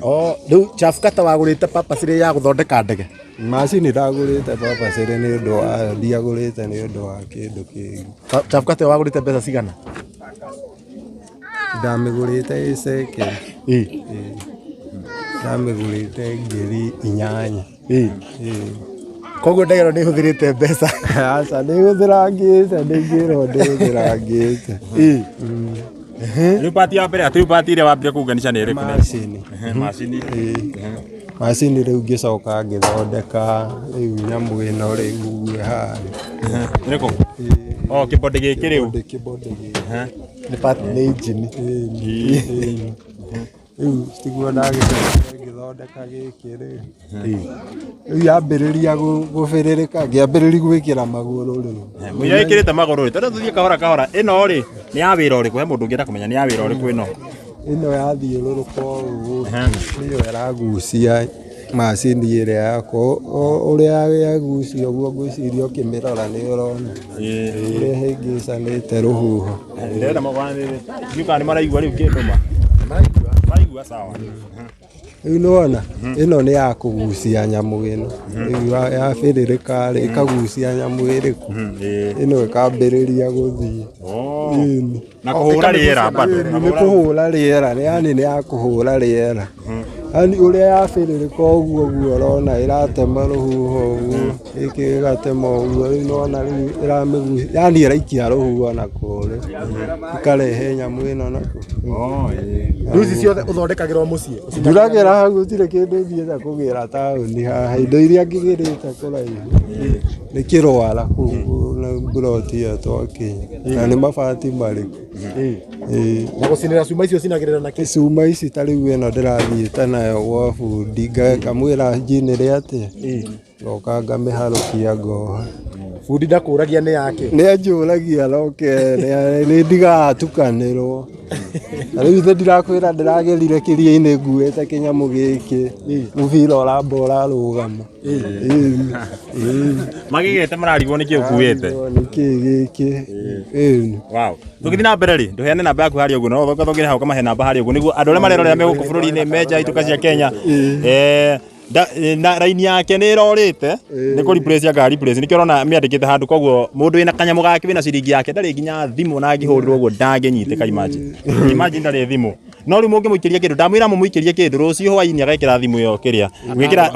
Oh, rĩu Chapkata wagũrĩte purposely ya gũthondeka ndege? Macini ndagũrĩte purposely nĩ ũndũ wayo, ndiagũrĩte nĩ ũndũ wa kĩndũ kĩngĩ. Chapkata wagũrĩte mbeca cigana? Ndamĩgũrĩte ĩ second. Ndamĩgũrĩte 8,000. Koguo ndege ĩno nĩ ĩhũthĩrĩte mbeca. Aca ndĩhũthĩrangĩte, ndĩngĩrwo ndĩhũthĩrangĩte. Rĩu pati ya mbere, rĩu pati ĩrĩa wambire kũunganisha nĩ ĩrĩkũ? Macini. Macini. Macini rĩu ngĩcoka ngĩthondeka rĩu nyamũ ĩno rĩu ũguo ĩhana. Ĩrĩkũ? Oh, kĩbodi gĩkĩ rĩu. Kĩbodi gĩkĩ. Nĩ part nĩ engine. Rĩu tiguo ndagĩcokire ngĩthondeka gĩkĩ rĩu. Rĩu yambĩrĩria gũbĩrĩrĩka, ngĩambĩrĩria gwĩkĩra magũrũ rĩu. Mũira ĩkĩrĩte magũrũ rĩ, tondũ tũthiĩ kahora kahora. Ĩno rĩ, nĩ ya wĩra ũrĩkũ? He mũndũ ũngĩenda kũmenya nĩ ya wĩra ũrĩkũ ĩno? Ĩno yathiũrũrũka ũũ nĩyo ĩragucia macini ĩrĩa yakwa. Ũrĩa yagucia ũguo ngwĩciria ũkĩmĩrora nĩ ũrona ũrĩa ĩhĩngĩcanĩte rũhuho. Ndĩrenda magwanĩrĩre. Ndiũĩ kana nĩ maraigua rĩu kĩndũ ma. Maraigua sawa. Rĩu nĩwona ĩno nĩ ya kũgucia nyamũ ĩno. Rĩu yabĩrĩrĩka rĩ, ĩkagucia nyamũ ĩrĩkũ? Ĩno ĩkambĩrĩria gũthiĩ. Na kũhũra rĩera bado. Nĩ kũhũra rĩera, yani nĩ ya kũhũra rĩera. Yani ũrĩa yabĩrĩrĩka ũguo ũguo ũrona ĩratema rũhuho ũguo, gĩkĩ gĩgatema ũguo, rĩu nĩwona rĩu ĩramĩgucia, yani ĩraikia rũhuho na kũrĩa, ĩkarehe nyamũ ĩno na kũ. Rĩu ici ciothe ũthondekagĩra o mũciĩ? Nduragĩra hau gũtirĩ kĩndũ thiĩte kũgĩra taũni haha, indo iria ngĩgĩrĩte kũraihu nĩ kĩrwara kũu na mburoti ĩyo twakinya, na nĩ mabati marĩkũ. Na gũcinĩra cuma icio ũcinagĩrĩra na kĩ? Cuma ici ta rĩu ĩno ndĩrathiĩte nayo gwa bundi ngamwĩra njinĩre atĩa, ngoka ngamĩharũkia ngoha. Bundi ndakũragia nĩ yake? Nĩ anjũragia no nĩ ndigaga tukanĩrwo. Na rĩu ithe ndirakwĩra ndĩragerire kĩria-inĩ nguĩte kĩnyamũ gĩkĩ, mũbira ũramba ũrarũgama. Magegete mararigwo nĩkĩ ũkuĩte. Nĩkĩ gĩkĩ? Wow. Tũgĩthiĩ na mbere rĩ, ndũheane namba yaku harĩa ũguo, no ũthonge hau ũkamahe namba harĩa ũguo nĩguo andũ arĩa marerorera me gũkũ bũrũri-inĩ me nja ituka cia Kenya. Na raini yake nĩ ĩrorĩte nĩ kũ replace anga replace nĩkĩo ũrona mĩandĩkĩte handũ koguo mũndũ wĩna kanyamũ gake wĩna ciringi yake ndarĩ nginya thimũ na angĩhũrĩrwo ũguo ndangĩnyitĩka imagine imagine ndarĩ thimũ No rĩu mũngĩmũikĩria kĩndũ, ndamwĩra mũmũikĩrie kĩndũ rũciũ hwainĩ agekĩra thimũ ĩyo kĩrĩa. Gwĩkĩra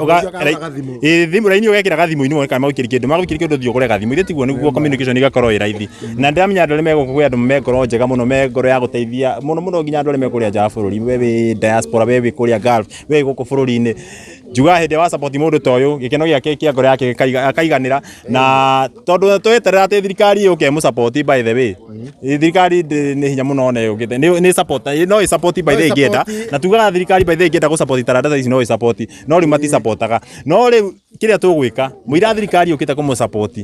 ĩ thimũ raini ũgekĩra gathimũ-inĩ wone kana magũikĩria kĩndũ, magũikĩria kĩndũ ũthiĩ ũgũre gathimũ. Ithe tiguo nĩguo communication igakorwo ĩ raithi. Na ndĩramenya andũ arĩa megũkũ kwĩ andũ me ngoro njega mũno, me ngoro ya gũteithia mũno mũno nginya andũ arĩa me kũrĩa nja wa bũrũri, we wĩ diaspora, we wĩ kũrĩa Gulf, we wĩ gũkũ bũrũri-inĩ. Njugaga hĩndĩ ĩrĩa wa support mũndũ ta ũyũ, gĩkeno gĩake kĩa ngoro yake akaiganĩra na tondũ tweterera atĩ thirikari yũke ĩmũ support by the way. Thirikari nĩ hinya mũno ona yũkĩte nĩ support no ĩ support by the way ĩngĩenda, na tugaga thirikari by the way ĩngĩenda gũ support taranda ta ici no ĩ support, no rĩu mati supportaga. No rĩu kĩrĩa tũgwĩka, mũira thirikari yũkĩte kũmũ support,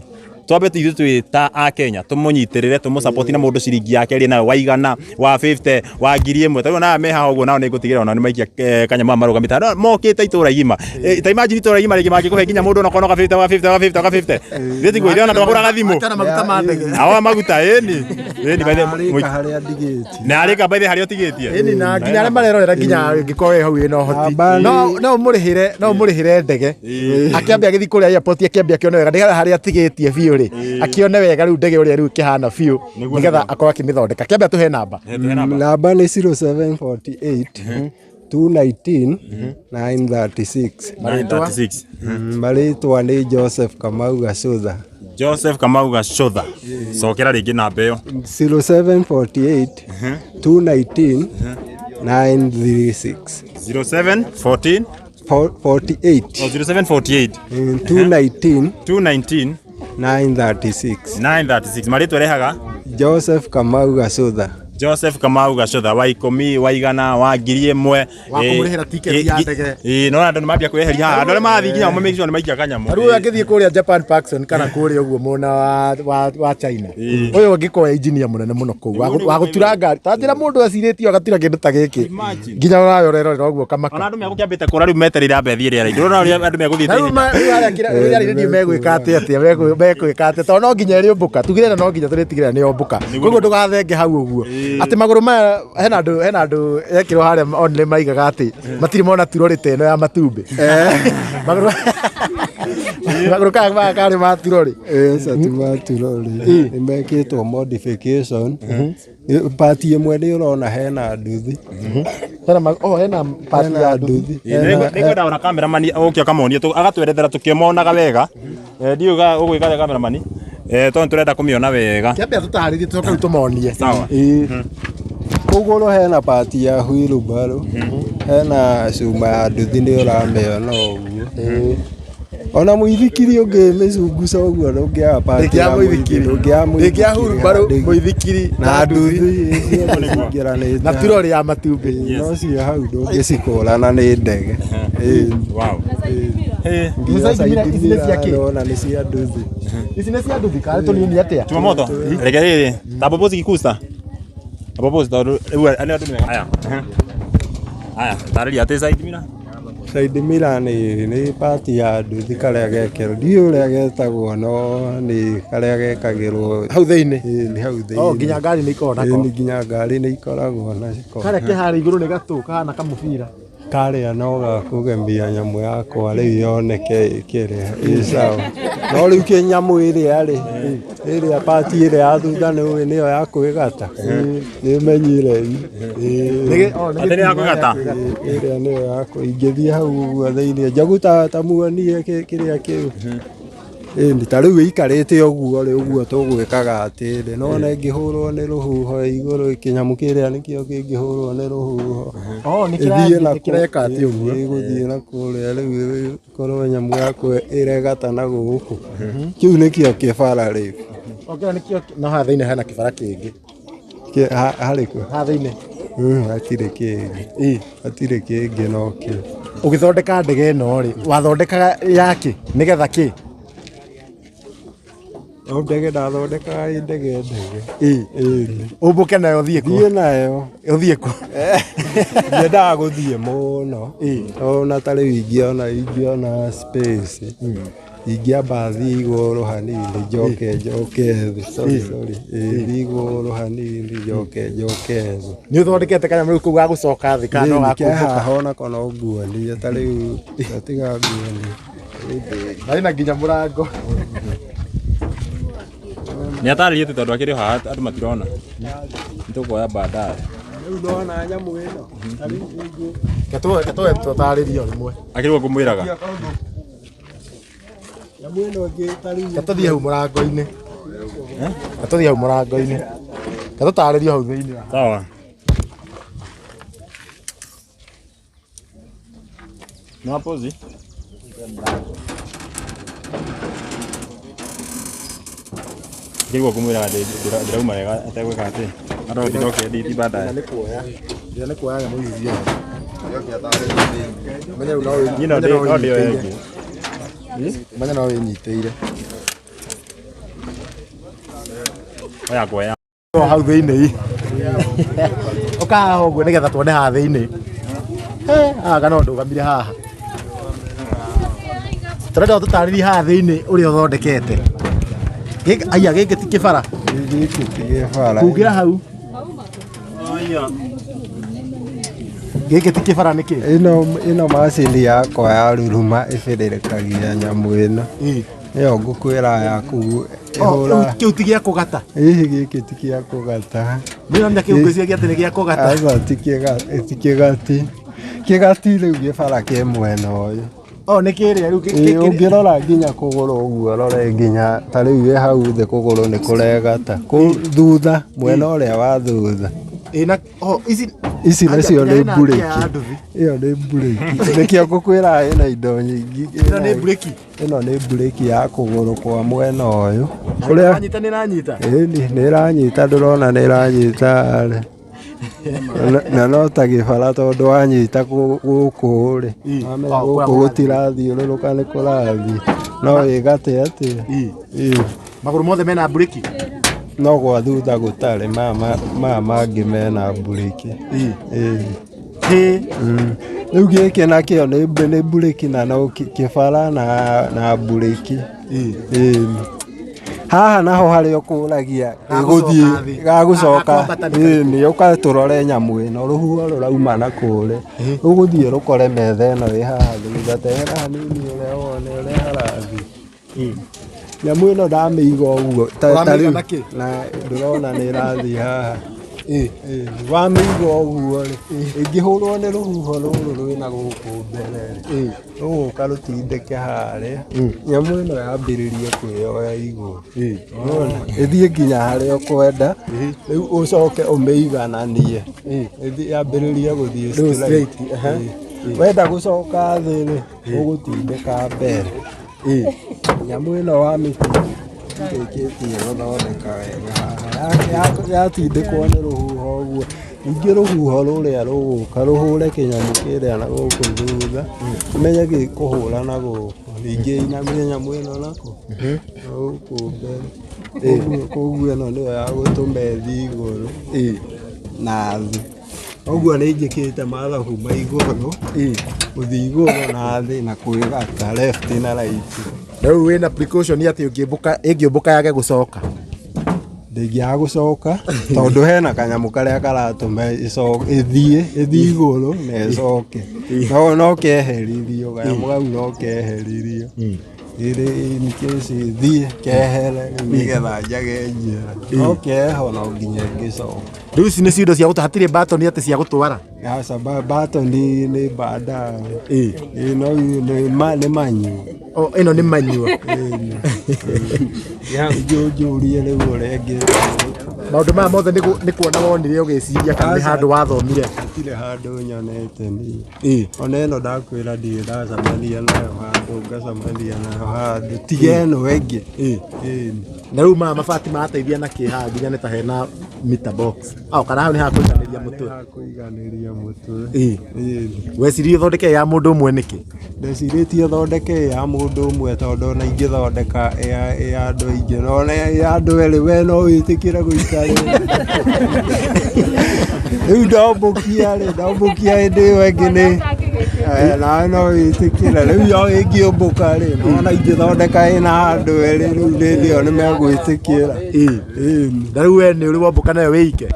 twambe ithuĩ twĩ ta a Kenya tũmũnyitĩrĩre tũmũ support na mũndũ ciringi yake ĩrĩa nayo wa igana, wa 50, wa 1000. Tarĩu ona aya me haha ũguo nao nĩ ngũtigĩrĩra onao nĩ maikia kanyamũ aya marũgamĩte. No mokĩte itũra igima. Ta imagine itũra igima rĩngĩ mangĩkũhe nginya mũndũ onokorwo no ka 50, wa 50, wa 50, wa 50. Ithuĩ tiguo ithuĩ ona twagũraga thimũ. Achana maguta ma ndege. Awa maguta ĩni. Ĩni by the Arĩka harĩa ndigĩtie. Na arĩka by the harĩa ũtigĩtie. Ĩni na nginya arĩa marerorera nginya angĩkorwo wĩ hau wĩna ũhoti. No no ũmũrĩhĩre, no ũmũrĩhĩre ndege. Akĩambe agĩthiĩ kũrĩa airport akĩambe akĩone wega nĩgetha harĩa atigĩtie biũ rĩ, akĩone wega rĩu ndege ũrĩa rĩu ĩkĩhana biũ nĩgetha akorwo akĩmĩthondeka. Kĩambe atũhe namba. Namba nĩ 0748 219 936. 936. Marĩtwa nĩ Joseph Kamau Gacũtha. Joseph Kamau Gacũtha. Cokera rĩngĩ namba ĩyo. 0748 219 936. 0714 48. Oh, 0748 219 219 936. 936. Marĩtwa rehaga Joseph Kamau Gacũtha. Joseph Kamau Gacũtha wa ikũmi, wa igana, wa 1000. Wa kũmũrĩhĩra tiketi ya ndege. Ĩĩ, no andũ nĩ mambia kwĩyeheria haha. Andũ arĩa marathiĩ nginya ma make sure nĩ maikia kanyamũ. Rĩu ũyũ angĩthiĩ kũrĩa Japan Parkson kana kũrĩa ũguo mwena wa China, ũyũ angĩkorwo engineer mũnene mũno kũu wa gũtura ngari. Ta njĩra mũndũ ecirĩtio agatura kĩndũ ta gĩkĩ nginya ũrawe ũrerorera ũguo ũkamaka. Ona andũ megũkĩambĩte kũra rĩu metereire ambe athiĩ rĩera-inĩ. Ndũrona ũrĩa andũ megũthiĩte Na rĩu ihenya. rĩu harĩa rĩrĩa rĩrĩa megwĩka atĩa atĩa, megwĩka atĩa tondũ no nginya ĩrĩũmbũka, tugire ĩno no nginya tũrĩtigĩrĩra nĩ yombũka, koguo ndũgathenge hau ũguo atĩ magũrũ maya hena andũ ekĩrwo harĩa only maigaga atĩ matirĩ mona turorĩ ta ĩno ya matumbĩ. Magũrũ kaya maya karĩ ma turorĩ. Ĩca ti ma turorĩ, nĩ mekĩtwo modification. Part ĩmwe nĩ ũrona hena nduthi. Hena part ya nduthi. Nĩngwenda ona cameraman ũke ũkamonie agatwerethera tũkĩmonaga wega. Ndiũĩ ũgwĩka atĩa cameraman, tondũ tũrenda kũmĩona wega. Kĩambe tũtarĩrie tũcoke rĩu tũmonie. Sawa. Kũgũrũ hena part ya wheelbarrow, hena cuma ya nduthi nĩ ũramĩona ũguo. Ona mũithikiri ũngĩmĩcunguca ũguo ndũngĩaga part ya mũithikiri, ndũngĩaga Ndĩngĩa hurumbarũ, mũithikiri na nduthi ciothe cingĩranĩte na turori ya matumbĩ. No cio hau ndũngĩcikũrana nĩ ndege. Wow. Nginya Ici nĩ cia kĩ? ndĩrona nĩ cia nduthi. Ici nĩ cia nduthi kana tũnini atĩa? Chumamoto. Reke rĩrĩ. Tabobozi gikusta. Tabobozi tondũ rĩu andũ nĩ mega. Aya. Aya, tarĩria atĩ side mirror. Side mirror nĩ part ya nduthi karĩa gekĩrwo, ndiũĩ ũrĩa getagwo no nĩ karĩa gekagĩrwo hau thĩinĩ. Ĩĩ, nĩ hau thĩinĩ. Oh, nginya ngari nĩ ikoragwo nako. Ĩĩ, nginya ngari nĩ ikoragwo nako. Karĩa ke harĩa igũrũ nĩ gatũ kahana kamũbira. Karĩa no gakũgemia nyamũ yakwa rĩu yoneke ĩkĩrĩa ĩ sawa. No rĩu kĩnyamũ ĩrĩa rĩ, ĩrĩa part ĩrĩa ya thutha nĩ ũĩ nĩyo ya kwĩgata, nĩ menyire. Atĩ nĩ ya kwĩgata? Ĩrĩa nĩyo ya ingĩthiĩ hau ũguo thĩinĩ njogu ta muonie kĩrĩa kĩu. Ĩni ta rĩu ĩikarĩte ũguo rĩ, ũguo tũgwĩkaga atĩrĩ, no ona ĩngĩhũrwo nĩ rũhuho igũrũ, kĩnyamũ kĩrĩa nĩkĩo kĩngĩhũrwo nĩ rũhuho. Oh, nĩ Ĩthiĩ na kĩrathiĩ kĩreka atĩ ũguo. Ĩgũthiĩ na kũrĩa rĩu ĩkorwo nyamũ yaku ĩregata na gũkũ. Kĩu nĩkĩo kĩbara rĩu. Ongera nĩkĩo no haha thĩinĩ hena kĩbara kĩngĩ. Harĩ kũ? Haha thĩinĩ. Hatirĩ kĩngĩ. Hatirĩ kĩngĩ no kĩu. Ũgĩthondeka ndege ĩno rĩ, wathondekaga yakĩ nĩgetha kĩ? O ndege ndathondekaga ĩ ndege ndege. Ĩĩ. Ũmbũke nayo ũthiĩ kũ? Thiĩ nayo. Ũthiĩ kũ? Nyendaga gũthiĩ mũno. Ona ta rĩu ingĩona space, ingĩamba thiĩ igũrũ hanini njoke njoke thĩ. Sorry, sorry. Thiĩ igũrũ hanini njoke njoke thĩ. Nĩ ũthondekete kanyamũ rĩu kau ga gũcoka thĩ kana no ga kũmbũka? Haha onako no nguonie ta rĩu tiga nguonie. Na ĩna nginya mũrango. Nĩ atarĩrie tu tondũ akĩrĩ o haha andũ matirona. Nĩ tũkuoya baadaye. Rĩu ndona nyamũ ĩno. Ta rĩu ĩngĩ. Ketũwe tũtarĩrio rĩmwe. Akĩrĩgwo ngũmwĩraga. Nyamũ ĩno ĩngĩ ta rĩu. Ketũthiĩ hau mũrango-inĩ. Ketũthiĩ hau mũrango-inĩ. Ketũtarĩrio hau thĩinĩ. Sawa. No pause. Ngĩrigwo ngũmwĩraga ndĩrauma wega ategwĩka atĩ. Andũ gũtinda ũkĩenditi baadaye. Nĩ kuoya. Nĩ kuoya nyamũ ici ciothe. Menye rĩu no wĩ- Niĩ no menye no ndĩ- no ndĩoe wĩnyitĩire. ĩngĩ. Menye no wĩnyitĩire. Oya kuoya. No hau thĩinĩ. Ũka haha ũguo nĩgetha tuone haha thĩinĩ. Haha kana ndũgamire haha. Tũrenda ũtũtarĩrie haha thĩinĩ ũrĩa ũthondekete. Gĩkĩ aya gĩkĩ ti kĩbara. Gĩkĩ ti kĩbara. Kungĩra hau. Gĩkĩ ti kĩbara nĩkĩ? Ĩno ĩno macini yakwa ya ruruma ĩbĩrĩrĩkagia nyamũ ĩno. Ĩyo ngũkwĩra ya kũu ĩhũra. Kĩu ti gĩa kũgata. Ĩhĩ gĩkĩ ti gĩa kũgata. Nĩũramenya kĩu ngwĩciria atĩ nĩ gĩa kũgata. Aca ti kĩgati. Kĩgati rĩu gĩbara kĩ mwena ũyũ. O nĩ kĩrĩa rĩu Ĩĩ, ũngĩrora nginya kũgũrũ ũguo rore nginya ta rĩu wĩ hau thĩ kũgũrũ nĩ kũregata. Kũu thutha mwena ũrĩa wa thutha. Ĩĩ na o ici Ici Anja, nacio nginya nĩ ĩna ngia mburĩki. ya nduthi. Ĩyo nĩ mburĩki. Nĩkĩo ngũkwĩra ĩna indo nyingĩ. Ĩno nĩ mburĩki. Ĩno nĩ mburĩki ya kũgũrũ kwa mwena ũyũ. Kũrĩa wanyita nĩ ĩranyita. Ĩni nĩ ĩranyita ndũrona nĩ ĩranyita rĩ. Na no ta gĩbara tondũ wanyita gũkũ rĩ. Wamenya gũkũ gũtirathiũrũrũka nĩ kũrathiĩ. No ĩgate atĩa. Ĩĩ. Magũrũ mothe mena mburĩki. No gwa thutha gũtarĩ maya mangĩ mena mburĩki. Ĩĩ. Rĩu gĩkĩ nakĩo nĩ mburĩki na no kĩbara na mburĩki. Ĩĩ. Haha naho harĩa ũkũragia ĩgũthiĩ gagũcoka ĩĩ ũka tũrore nyamũ ĩno rũhuho rũrauma na kũrĩa rũgũthiĩ rũkore metha ĩno ĩ haha thutha tehera hanini ũrĩa wone ũrĩa harathiĩ. Nyamũ ĩno ndamĩiga ũguo ta Ũramĩiga rĩu na kĩ? na ndũrona nĩ ĩrathiĩ haha. Ĩĩ, wamĩiga ũguo rĩ ĩngĩhũrwo nĩ rũhuho rũrũ rwĩna gũkũ mbere rĩ rũgũka rũtindĩke harĩa nyamũ ĩno yambĩrĩrie kwĩyoya igũrũ. Ũrona? Ĩthiĩ nginya harĩa ũkwenda rĩu ũcoke ũmĩigananie ĩthiĩ yambĩrĩrie gũthiĩ Rĩu straight. straight, aha. Ĩĩ. Wenda gũcoka thĩ rĩ ũgũtindĩka mbere. Nyamũ ĩno wamĩtindĩkĩtie gũthondeka wega haha yatindĩkwo nĩ rũhuho ũguo ningĩ rũhuho rũrĩa rũgũka rũhũre kĩnyamũ kĩrĩa na gũkũ thutha ũmenye gĩkũhũra na gũkũ ningĩ inamie nyamũ ĩno nakũ na gũkũ mbere koguo ĩno nĩyo ya gũtũma ĩthiĩ igũrũ na thĩ Ũguo nĩ njĩkĩte mathabu ma igũrũ gũthiĩ igũrũ na thĩ na kwĩgata left na right. Rĩu wĩna precaution atĩ ũngĩũmbũka ĩngĩũmbũka yage gũcoka. Ndĩngĩaga gũcoka tondũ hena kanyamũ karĩa karatũma ĩthiĩ ĩthiĩ igũrũ na ĩcoke. No keheririo kanyamũ kau no keheririo. Ĩrĩ in case ĩthiĩ kehere rĩu nĩgetha njage njĩra. No keho no nginya ĩngĩcoka. Rĩu ici nĩcio indo cia gũtwara hatirĩ batoni atĩ cia gũtwara. Aca batoni nĩ baadaye. Ĩĩ no nĩ manyua. O ĩno nĩ manyua. Njũrie rĩu ũrĩa ĩngĩ. Maũndũ maya mothe nĩ kuona wonire ũgĩciria kana nĩ handũ wathomire. Hatirĩ handũ nyonete niĩ. Ona ĩno ndakwĩra ndirĩ ndacemania nayo handũ ngacemania nayo handũ tiga ĩno ĩngĩ. Ĩĩ. Na rĩu maya mabati marateithia na kĩ haha nginya nĩ ta hena meter box. Au kana hau nĩ ha kũiganĩria mũtwe. Kũiganĩria mũtwe. Ĩĩ. Weciririe ũthondeke ya mũndũ ũmwe nĩkĩ? Ndecirĩtie thondeke ya mũndũ ũmwe tondũ ona ingĩthondeka ya andũ aingĩ no ona ya andũ erĩ we no wĩtĩkĩre gũikarĩra. Rĩu ndombũkia rĩ ndombũkia hĩndĩ ĩyo ĩngĩ nĩ nawe no wĩtĩkĩre rĩu yo ĩngĩũmbũka rĩ no ona ingĩthondeka ĩna andũ erĩ rĩu hĩndĩ ĩyo nĩ megwĩtĩkĩra. Na rĩu we nĩ ũrĩ wombũka nayo wĩike?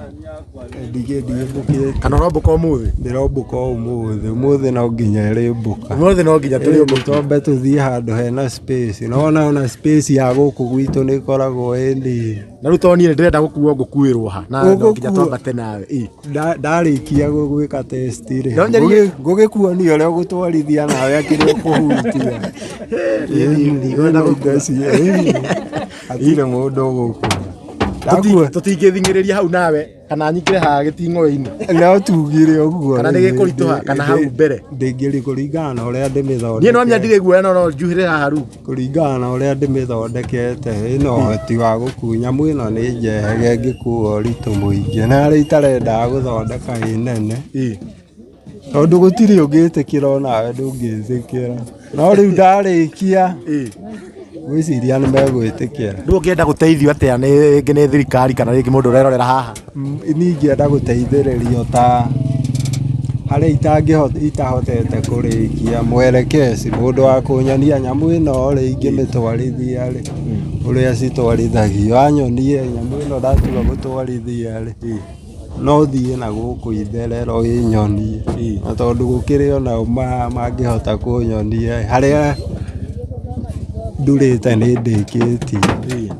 Ndigĩmbũkĩte. Kana ũrombũka ũmũthĩ? Ndĩrombũka ũmũthĩ. Ũmũthĩ no nginya ĩrĩmbũka. Ũmũthĩ no nginya tũrĩũmbũka. Twambe tũthiĩ handũ hena space. Nĩwona ona space ya gũkũ gwitũ nĩ ĩkoragwo ĩ nini. Na rĩu to niĩ ndĩrenda gũkuo ngũkuĩrwo ha na no nginya twambate nawe. Ndarĩkia gwĩka test rĩ, No njarie- ngũgĩkuonia ũrĩa ũgũtwarithia nawe akĩrĩ ũkũhutia. Ndikwenda gũkua. Hatirĩ mũndũ ũgũkua. Tũtingĩthing'ĩrĩria hau nawe kana nyingĩre haha gĩting'oe-inĩ. No tugire ũguo. Kana nĩ gĩkũritũha kana hau mbere. Ndĩngĩrĩ kũringana na ũrĩa ndĩmĩthondekete. Niĩ no menya ndirĩ guoya no njuhĩre haha rĩu. Kũringana na ũrĩa ndĩmĩthondekete ĩna ũhoti wa gũkua nyamũ ĩno nĩ njehege ĩngĩkua ũritũ mũingĩ na harĩa itarendaga gũthondeka ĩ nene tondũ gũtirĩ ũngĩtĩkĩra onawe ndũngĩtĩkĩra no rĩu ndarĩkia ngwĩciria nĩ megwĩtĩkĩra. Rĩu ũngĩenda gũteithio atĩa nĩ rĩngĩ nĩ thirikari kana rĩngĩ mũndũ ũrerorera haha? Niĩ ingĩenda gũteithĩrĩrio ta harĩa itahotete kũrĩkia mwerekezi mũndũ wa kũnyonia nyamũ ĩno rĩ ingĩmĩtwarithia rĩ ũrĩa citwarithagio anyonie nyamũ ĩno ndatua gũtwarithia rĩ no thiĩ na gũkũ itherero ĩnyonie na tondũ gũkĩrĩ onao mangĩhota kũnyonia harĩa ndurĩte nĩ ndĩkĩtie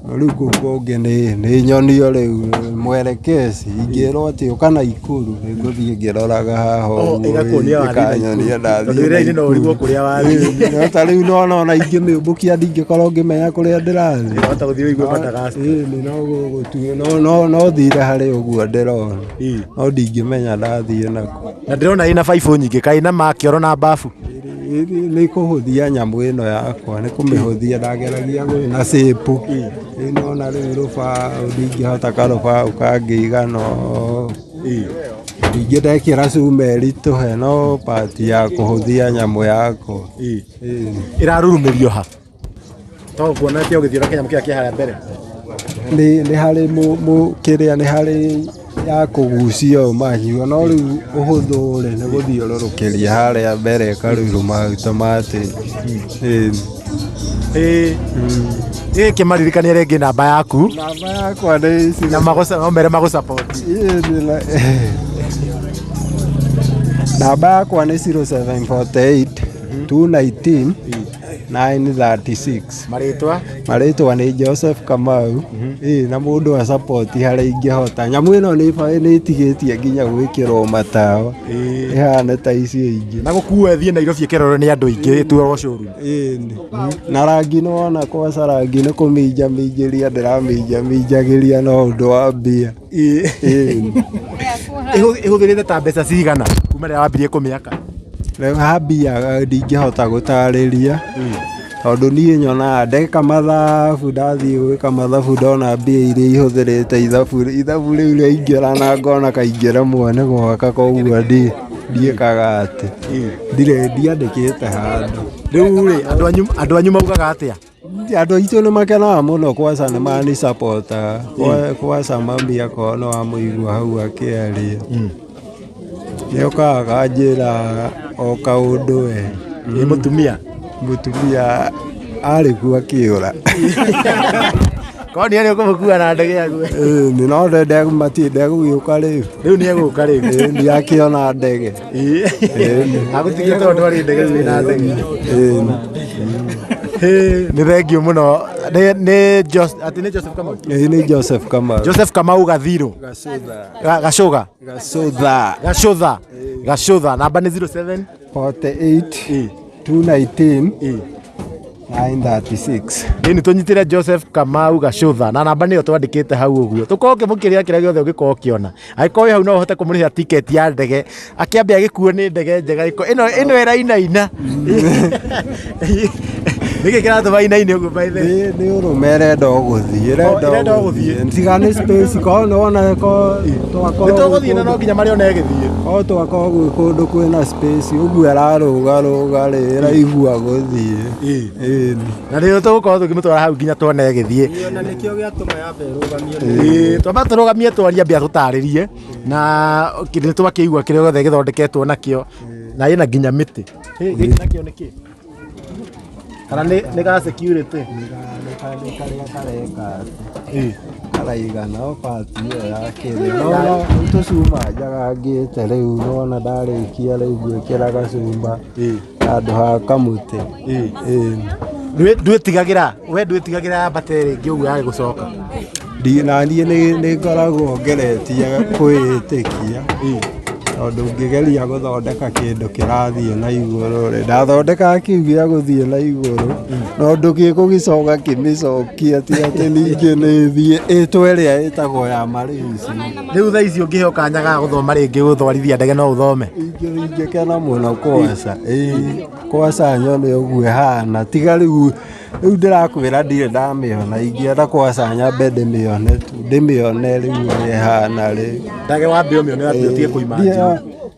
no rĩu kũu kũngĩ nĩ nyonio rĩu mwerekezi ingĩrwo atĩ ũka Naikuru nĩ ngũthiĩ ngĩroraga haha ũguo ĩgakuonia wathiĩ ĩkanyonia Naikuru. ndathiĩ Tondũ wĩra-inĩ no ũrigwo kũrĩa wathiĩ. No ta rĩu nona ona ingĩmĩũmbũkia ndingĩkorwo ngĩmenya kũrĩa ndĩrathiĩ. Wahota gũthiĩ ũigue Madagascar. Ĩĩ no gũgũtua no thire harĩ ũguo ndĩrona no ndingĩmenya ndathiĩ nakũ. Na ndĩrona ĩna baibũ nyingĩ kaĩ ĩna makĩoro na bafu. Nĩ kũhũthia nyamũ ĩno yakwa nĩ kũmĩhũthia ndageragia na cĩpũ rĩu nona rĩu rũbaũ ndingĩhota karũbaũ kangĩigana ũũ ningĩ ndekĩra cuma ĩritũhe no pati ya kũhũthia nyamũ yakwa. Ĩrarurumĩrio ha? To kuona atĩ ũgĩthiĩ na kĩnyamũ kĩrĩa kĩ harĩa mbere. Nĩ harĩ kĩrĩa nĩ harĩ ya kũgucia mahiũ no rĩu ũhũthũ rĩ nĩ gũthiũrũrũkĩria harĩa mbere ĩkaruruma automatic. Ĩĩ kĩmaririkanie rĩngĩ namba yaku. Namba yakwa nĩ na no mere magũ support. Namba yakwa nĩ 0748 219 936. Marĩtwa? Marĩtwa nĩ Joseph Kamau. Ĩĩ na mũndũ a support harĩa ingĩhota. Nyamũ ĩno nĩ ĩtigĩtie nginya gwĩkĩrwo matawa ĩhane ta icio ingĩ. Na gũkuo ĩthiĩ Nairobi ĩkĩrorwo nĩ andũ aingĩ ĩtuarwo showroom. Ĩĩ na rangi nĩ wona kwaca rangi nĩ kũminjaminjĩria ndĩraminjaminjagĩria no ũndũ wa mbia. Ĩĩ. Ĩhũthĩrĩte ta mbeca cigana kuma rĩrĩa wambirie kũmĩaka? Rĩu ha mbia ndingĩhota gũtarĩria tondũ niĩ nyonaga ndeka mathabu ndathiĩ gwĩka mathabu ndona mbia iria ihũthĩrĩte ithabu rĩu rĩaingĩra na ngona kaingĩ rĩmwe nĩ gwaka koguo ndiĩkaga atĩ ndirĩ ndiandĩkĩte handũ. Rĩu rĩ andũ anyu maugaga atĩa? Andũ aitũ nĩ makenaga mũno kwaca nĩ mani supportaga kwaca mami akorwo nĩ wamũigua hau akĩaria nĩ okaga akanjĩra o kaũndũ we. Ĩ mũtumia? Mũtumia arĩ kuo akĩũra. Korwo nĩ arĩ ũkũmũkua na ndege yaku. Ĩĩ no ndegũgĩũka rĩu. Rĩu nĩ egũka rĩu. Ĩĩ nĩ akĩona ndege. Agũtigĩte tondũ arĩ ndege rĩu na ndege. Nĩ thengiũ mũno. Nĩ atĩ nĩ Joseph Kamau? Ĩĩ nĩ Joseph Kamau. Joseph Kamau Gathirũ. Gacũga. Gacũtha. Gacũtha. Gacũtha. Namba nĩ 07 48 219 936. Ĩni tũnyitĩre Joseph Kamau Gacũtha na namba nĩyo twandĩkĩte hau ũguo tũkorwo ũkĩmũkĩrĩra kĩrĩa gĩothe ũngĩkorwo ũkĩona angĩkorwo wĩ hau no ũhote kũmũrĩhĩra tiketi ya ndege akĩambe agĩkuo nĩ ndege njega ĩno ĩrainaina Nĩkĩ kĩratũma inaine ũguo by the way? Nĩ ũrũme ĩrenda o gũthiĩ ĩrenda o gũthiĩ. Tiga nĩ space korwo nĩ wona twakorwo Nĩ tũgũthiĩ na no nginya marĩona ĩgĩthiĩ. Korwo twakorwo gwĩ kũndũ kwĩna space ũguo ĩrarũgarũga rĩ ĩraigua gũthiĩ. Ĩĩ. Na nĩ tũgũkorwo tũkĩmũtwara hau nginya tuone ĩgĩthiĩ. Na nĩkĩo gĩatũma yambe ĩrũgamio. Ĩĩ, twamba tũrũgamie twarie ambia tũtarĩrie na nĩ twakĩigua kĩrĩa gĩothe gĩthondeketwo nakĩo na ĩna nginya mĩtĩ. Gĩkĩ nakĩo nĩ kĩ? Kana nĩ ga security? Nĩ karĩa kareka atĩ. Araigana o part ĩyo ya kĩrĩ no no tũcuma njagangĩte rĩu nona ndarĩkia rĩu ngwĩkĩra gacuma handũ ha kamũtĩ. Ĩĩ. Ndwĩtigagĩra we ndwĩtigagĩra yambate rĩngĩ ũguo yage gũcoka? Na niĩ nĩ ngoragwo ngeretie kwĩĩtĩkia tondũ ngĩgeria gũthondeka kĩndũ kĩrathiĩ na igũrũ rĩ, ndathondekaga kĩu gĩa gũthiĩ na igũrũ na ũndũ gĩgũgĩcoka kĩmĩcokie ti atĩ ningĩ nĩ ĩthiĩ ĩtwo ĩrĩa ĩtagwo ya Malaysia. Rĩu thaa ici ũngĩheo kanya ga gũthoma rĩngĩ gũtwarithia ndege no ũthome? Ingĩkena mũno kwaca, ĩĩ kwaca nyone ũguo ĩhana, tiga rĩu rĩu ndĩrakwĩra ndirĩ ndamĩona, ingĩenda kwaca nyambe ndĩmĩone tu, ndĩmĩone rĩu ũrĩa ĩhana rĩ. Ndege wambe ũmĩone atĩ ũtige kũ imagine.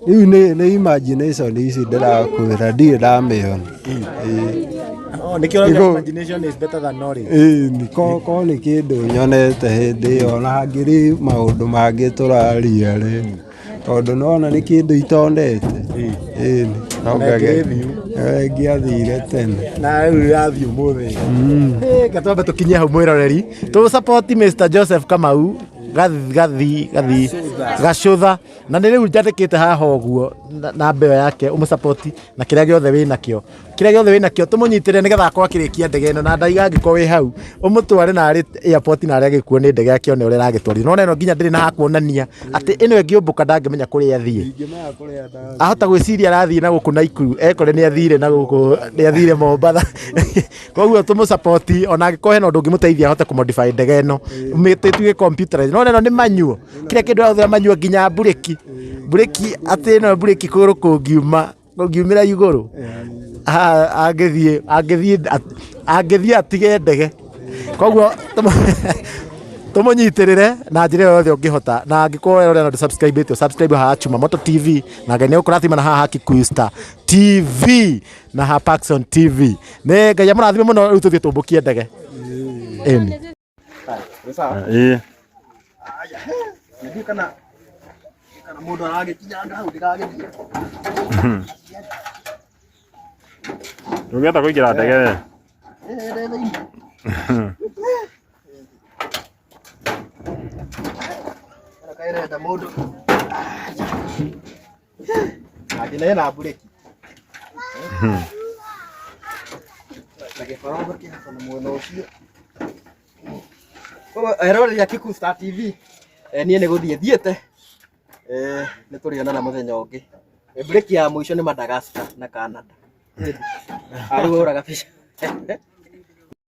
Rĩu nĩ imagination ici ndĩrakwĩra ndirĩ ndamĩona. Ĩĩ. Oh, nĩkĩo ũrauga imagination is better than knowledge. Ĩĩ, ko nĩ kĩndũ nyonete hĩndĩ ĩyo na hangĩrĩ maũndũ mangĩ tũraria rĩ, tondũ nona nĩ kĩndũ itonete. Ĩĩ, no Na ngage- ĩngĩgĩthiĩ. Ĩngĩathire tene. Na rĩu yathiĩ ũmũthĩ. Reke twambe tũkinye hau mwĩroreri. Tũ support Mr Joseph Kamau gathi gathi gathi gacũtha na nĩ rĩu njandĩkĩte haha ũguo namba ĩyo yake ũmũsupport na kĩrĩa gĩothe wĩ nakĩo, kĩrĩa gĩothe wĩ nakĩo tũmũnyitĩrĩre nĩgetha akorwo akĩrĩkia ndege ĩno, na ndaiga angĩkorwo wĩ hau ũmũtware narĩ airport narĩ agĩkuo nĩ ndege akĩone ũrĩa ĩragĩtwarithio. Nĩwona ĩno nginya ndĩrĩ na hakuonania atĩ ĩno ĩngĩũmbũka ndangĩmenya kũrĩa ĩthiĩ, ahota gwĩciria arathiĩ na gũkũ Naikuru ekore nĩ athire na gũkũ, nĩ athire Mombatha. Koguo tũmũ support ona angĩkorwo hena ũndũ ũngĩmũteithia ahote kũ modify ndege ĩno ĩtuĩke computerized. Nĩwona ĩno nĩ manual, kĩrĩa kĩndũ ĩrahũthĩra manual nginya mburĩki, mburĩki atĩ ĩno mburĩki kũgũrũ kũngiuma kũngiumĩra igũrũ angĩthiĩ angĩthiĩ angĩthiĩ atige ndege. Koguo tũmũnyitĩrĩre na njĩra ĩyo yothe ũngĩhota, na angĩkorwo we ũrĩa ndũ subscribe ĩte, subscribe haha Chuma Moto TV, na Ngai nĩ egũkũrathima, na haha Kikuyu Star TV na haha Paxson TV. Nĩ Ngai amũrathime mũno. Rĩu tũthiĩ tũmbũkie ndege. Ĩni. Ĩĩ. Ndiũĩ kana kana mũndũ aragĩkinyanga hau ndĩragĩthiĩ. Ndũngĩhota kũingĩra ndege we. Ĩĩ, ndĩ thĩinĩ. Ĩno kaĩ ĩrenda mũndũ. Na nginya ĩna mburĩki. Na gĩbara ũgakĩhaka na mwena ũcio. Koguo eroreri a Kikuyu Star TV, niĩ nĩ gũthiĩ thiĩte, nĩ tũrĩonana mũthenya ũngĩ. Mburĩki ya mũico nĩ Madagascar na Canada. Rĩu ũraga bica.